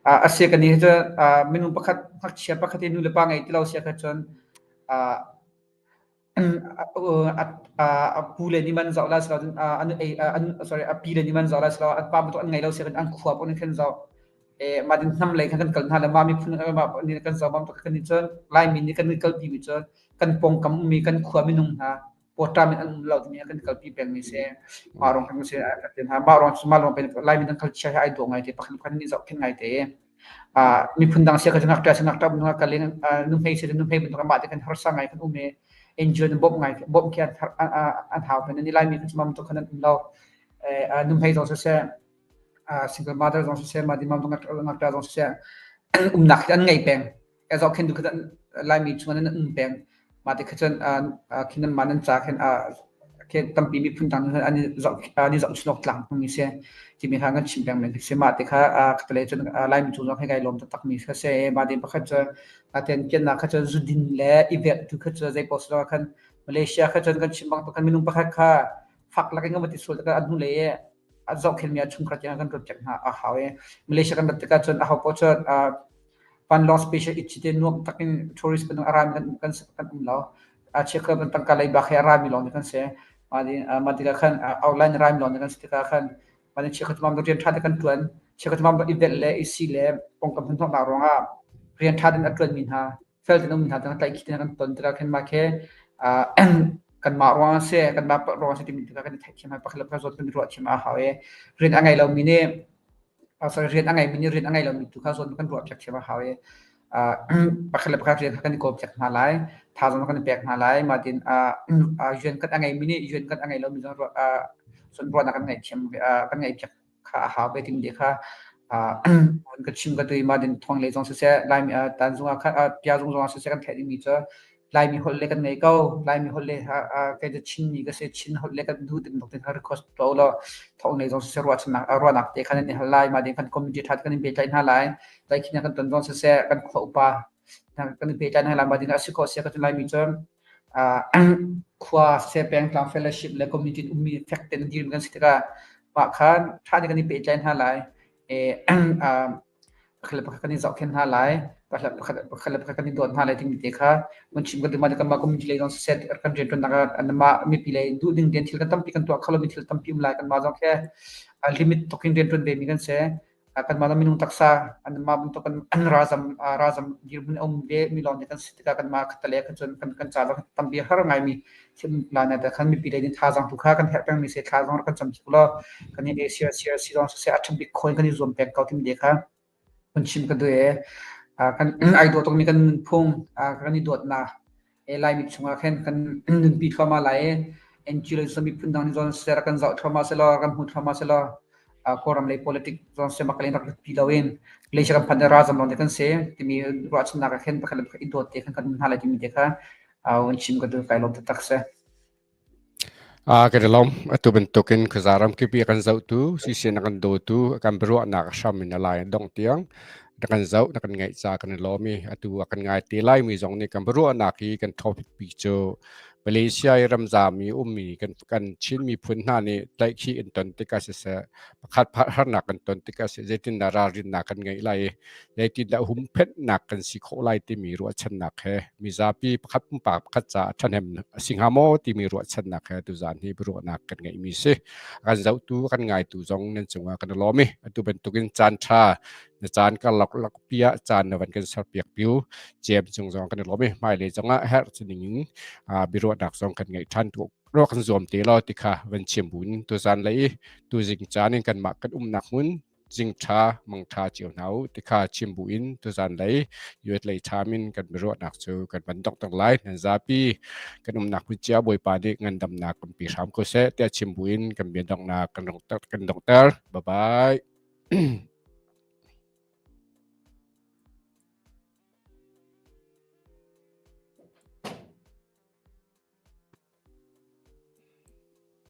a si kan nih cu minung pakhat ngakchia pakhat i nu le pa ngei ti lo si ah khan cun A pu le nih man zoh lai silo sorry a pi le nih man zoh lai silo an pa bantuk an ngei lo si an khua pawh nih khan zoh mah din hnam lei khan kan kal hna le mah miphun mah nih kan zoh bang kan nih cun Laimi nih kan kalpi mi cu kan pawngkam ummi kan khua minung hna pawṭam in an um lo timi kan kalpi peng mi si mah rong kan si mah rong mah lawng pen Laimi kan culture hi ai dawh ngai te pakhat pakhat nih zohkhenh ngai te. Miphun dang sia kha cu ngakṭa si ngakṭa bantuk kal in nuhmei si nuhmei bantuk amah te khan harsa ngai kan um i NGO nih bawmh ngai bawmh khi an hau pen. Ani Laimi kha cu mam tuk khan an um lo. Nuhmei zong siseh, single mother zong siseh, mah dimam ngakṭa zong siseh, umnak hi an ngei peng. Zohkhenh tu kha Laimi chung an um peng. Mah ti kha cun khi nan mah nan ca khin khi tampi miphun dang an i zoh an i zohchun awk tlak mi si timi kha kan chim peng men si. Mah ti kha khatalei cun Laimi cung zong hi kai lawm taktak mi kha si. Mah ti pakhat cu natein kiannak kha cun zudin le i velh tu kha cu zei paoh si lo khan Malaysia kha cun kan chim bang khan minung pakhat kha fak lak in kan va ti sual tikah a hnulei i a zohkhenhmi a chungkhar tiang kan ruat piak hna a hau i Malaysia kan rat tikah cun aho paoh cun Panlong special it te nuam takin tourist bantuk a rami kan kan kan um lo. A chiakha ban tangka lei bak he a rami lawng kan si. Mah tikah khan outline rami lawng kan si tikah khan mah chiakha tumam rian ṭha te kan ṭuan. Chiakha tumam i velh le i si le pongkam hmanhmawhnak ruangah rian ṭha ten a ṭuanmi hna fel ten um hna tang tlaih khi kan ton tikah khan mah khi kanmah ruang a si kanmah ruang a si timi tikah kan i theihthiam hai pakhat le pakhat zawn kan i ruah thiam a hau i rian a ngei lomi nih rian a ngeimi nih rian a ngei lomi tu kha zawn kan ruah piak thiam a hau i pakhat le pakhat rian kha kan i kawl piak hna lai thazaang kan i pek hna lai mah tin rian kan a ngeimi nih rian kan a ngei lomi zong zawn ruahnak kan ngei thiam kan ngei piak kha a hau ve timi te kha ka chim ka tui mah din thawng lei zong siseh Laimi tanzung ah khan piazung zong ah siseh kan theih dingmi cu Laimi holh le kan ngei ko Laimi holh le kei cu Chinmi ka si Chin holh le kan duh ti bantuk kha request tuah ulaw thawng lei zong siseh ruahchannak ruahnak te khan an i hal lai mah ding khan community ṭha kan in pehtlaih hna lai tlaihkhih kan ton zong siseh kan khua upa kan in pehtlaih hna lai mah ding a si khawh sia ka cun Laimi cu khua siseh pengtlang fellowship le community ummi fek tein dirmi kan si tikah mah khan ṭha tein kan i pehtlaih hna lai. Pakhat le pakhat kan i zohkhenh hna lai. Pakhat le pakhat kan i dawt hna lai timi te kha mun chim kan duh. Mah kanmah community lei zong siseh kan rianṭuannak ah anmah mipi lei duh ding tein thil kan tampi kan tuah kho lomi thil tampi um lai. Kanmah zong khi limit tuk in rianṭuan vemi kan si. Kanmah zong minung taksa anmah bantuk an ralzam ralzam dirhmun a um ve mi lawng nih kan si tikah kanmah khattale kha cun kan kan ca zong tampi a har ngaimi thil la na khan mipi lei nih thazaang tu kha kan herh pengmi si thla zong rak kan cam tuk law kan i Asia CRC zong siseh a ṭha bik khawi kan i zuam peng ko timi te kha kan chim ka duh e kan ai dawh tukmi kan nunphung kan i dawtnak e Laimi chungah khan kan nunpi thluahmah lai i NGO le miphun dang nih zawn ser kan zoh thluahmah selaw kan hmu thluahmah selaw Kawlram lei politic zawn se makalen rak pi loin Malaysia kan phan ralzam lawng te kan si timi ruahchannak ah khin pakhat le pakhat i dawt te khan kan um hna lai timi te kha un chim ka duh kai lawm taktak si. Kan i lawm. Atu bantukin khuaza ramkip i a kan zohtu, sisian a kan dawtu, a kan biaruahnak a hram in a lai a dongh tiang na kan zoh, na kan ngaih ca kan i lawm i atu a kan ngai te laimi zong nih kan biaruahnak hi kan topic pi cu Malaysia i ramzam i ummi kan kan Chin miphun hna nih tlaihkhih in ton tikah siseh, pakhat harnak kan ton tikah siseh, zeitindah ralrinnak kan ngeih lai i zeitindah humphenhnak kan si khawh lai timi ruahchannak he mizapi pakhat pumpak pakhat caah ṭhahnem a si hnga maw timi ruahchannak he tuzaan hi biaruahnak kan ngeihmi si. A kan zohtu, a kan ngaitu zong nan cungah kan i lawm i atu bantukin caan ṭha na caan karlak lakpi ah caan na van kan serpiak piu jem cung zong kan i lawm i hmailei zongah herh ning in biaruahnak zong kan ngeih ṭhan ruah kan zuam te law ti kha van chim buin tuzaan lei i tuzing caan in kanmah kan umnak hmun. Jing tha mang tha cio hna u tikha chim bu in tuzan lei US lei tham in kan biaruahnak cu kan van dok tak lai. Nan zapi kan umnak hmun cia Bawipa nih ngandamnak kan pi hram ko seh tiah chim bu in kan bia donghnak kan dongter. Bye bye.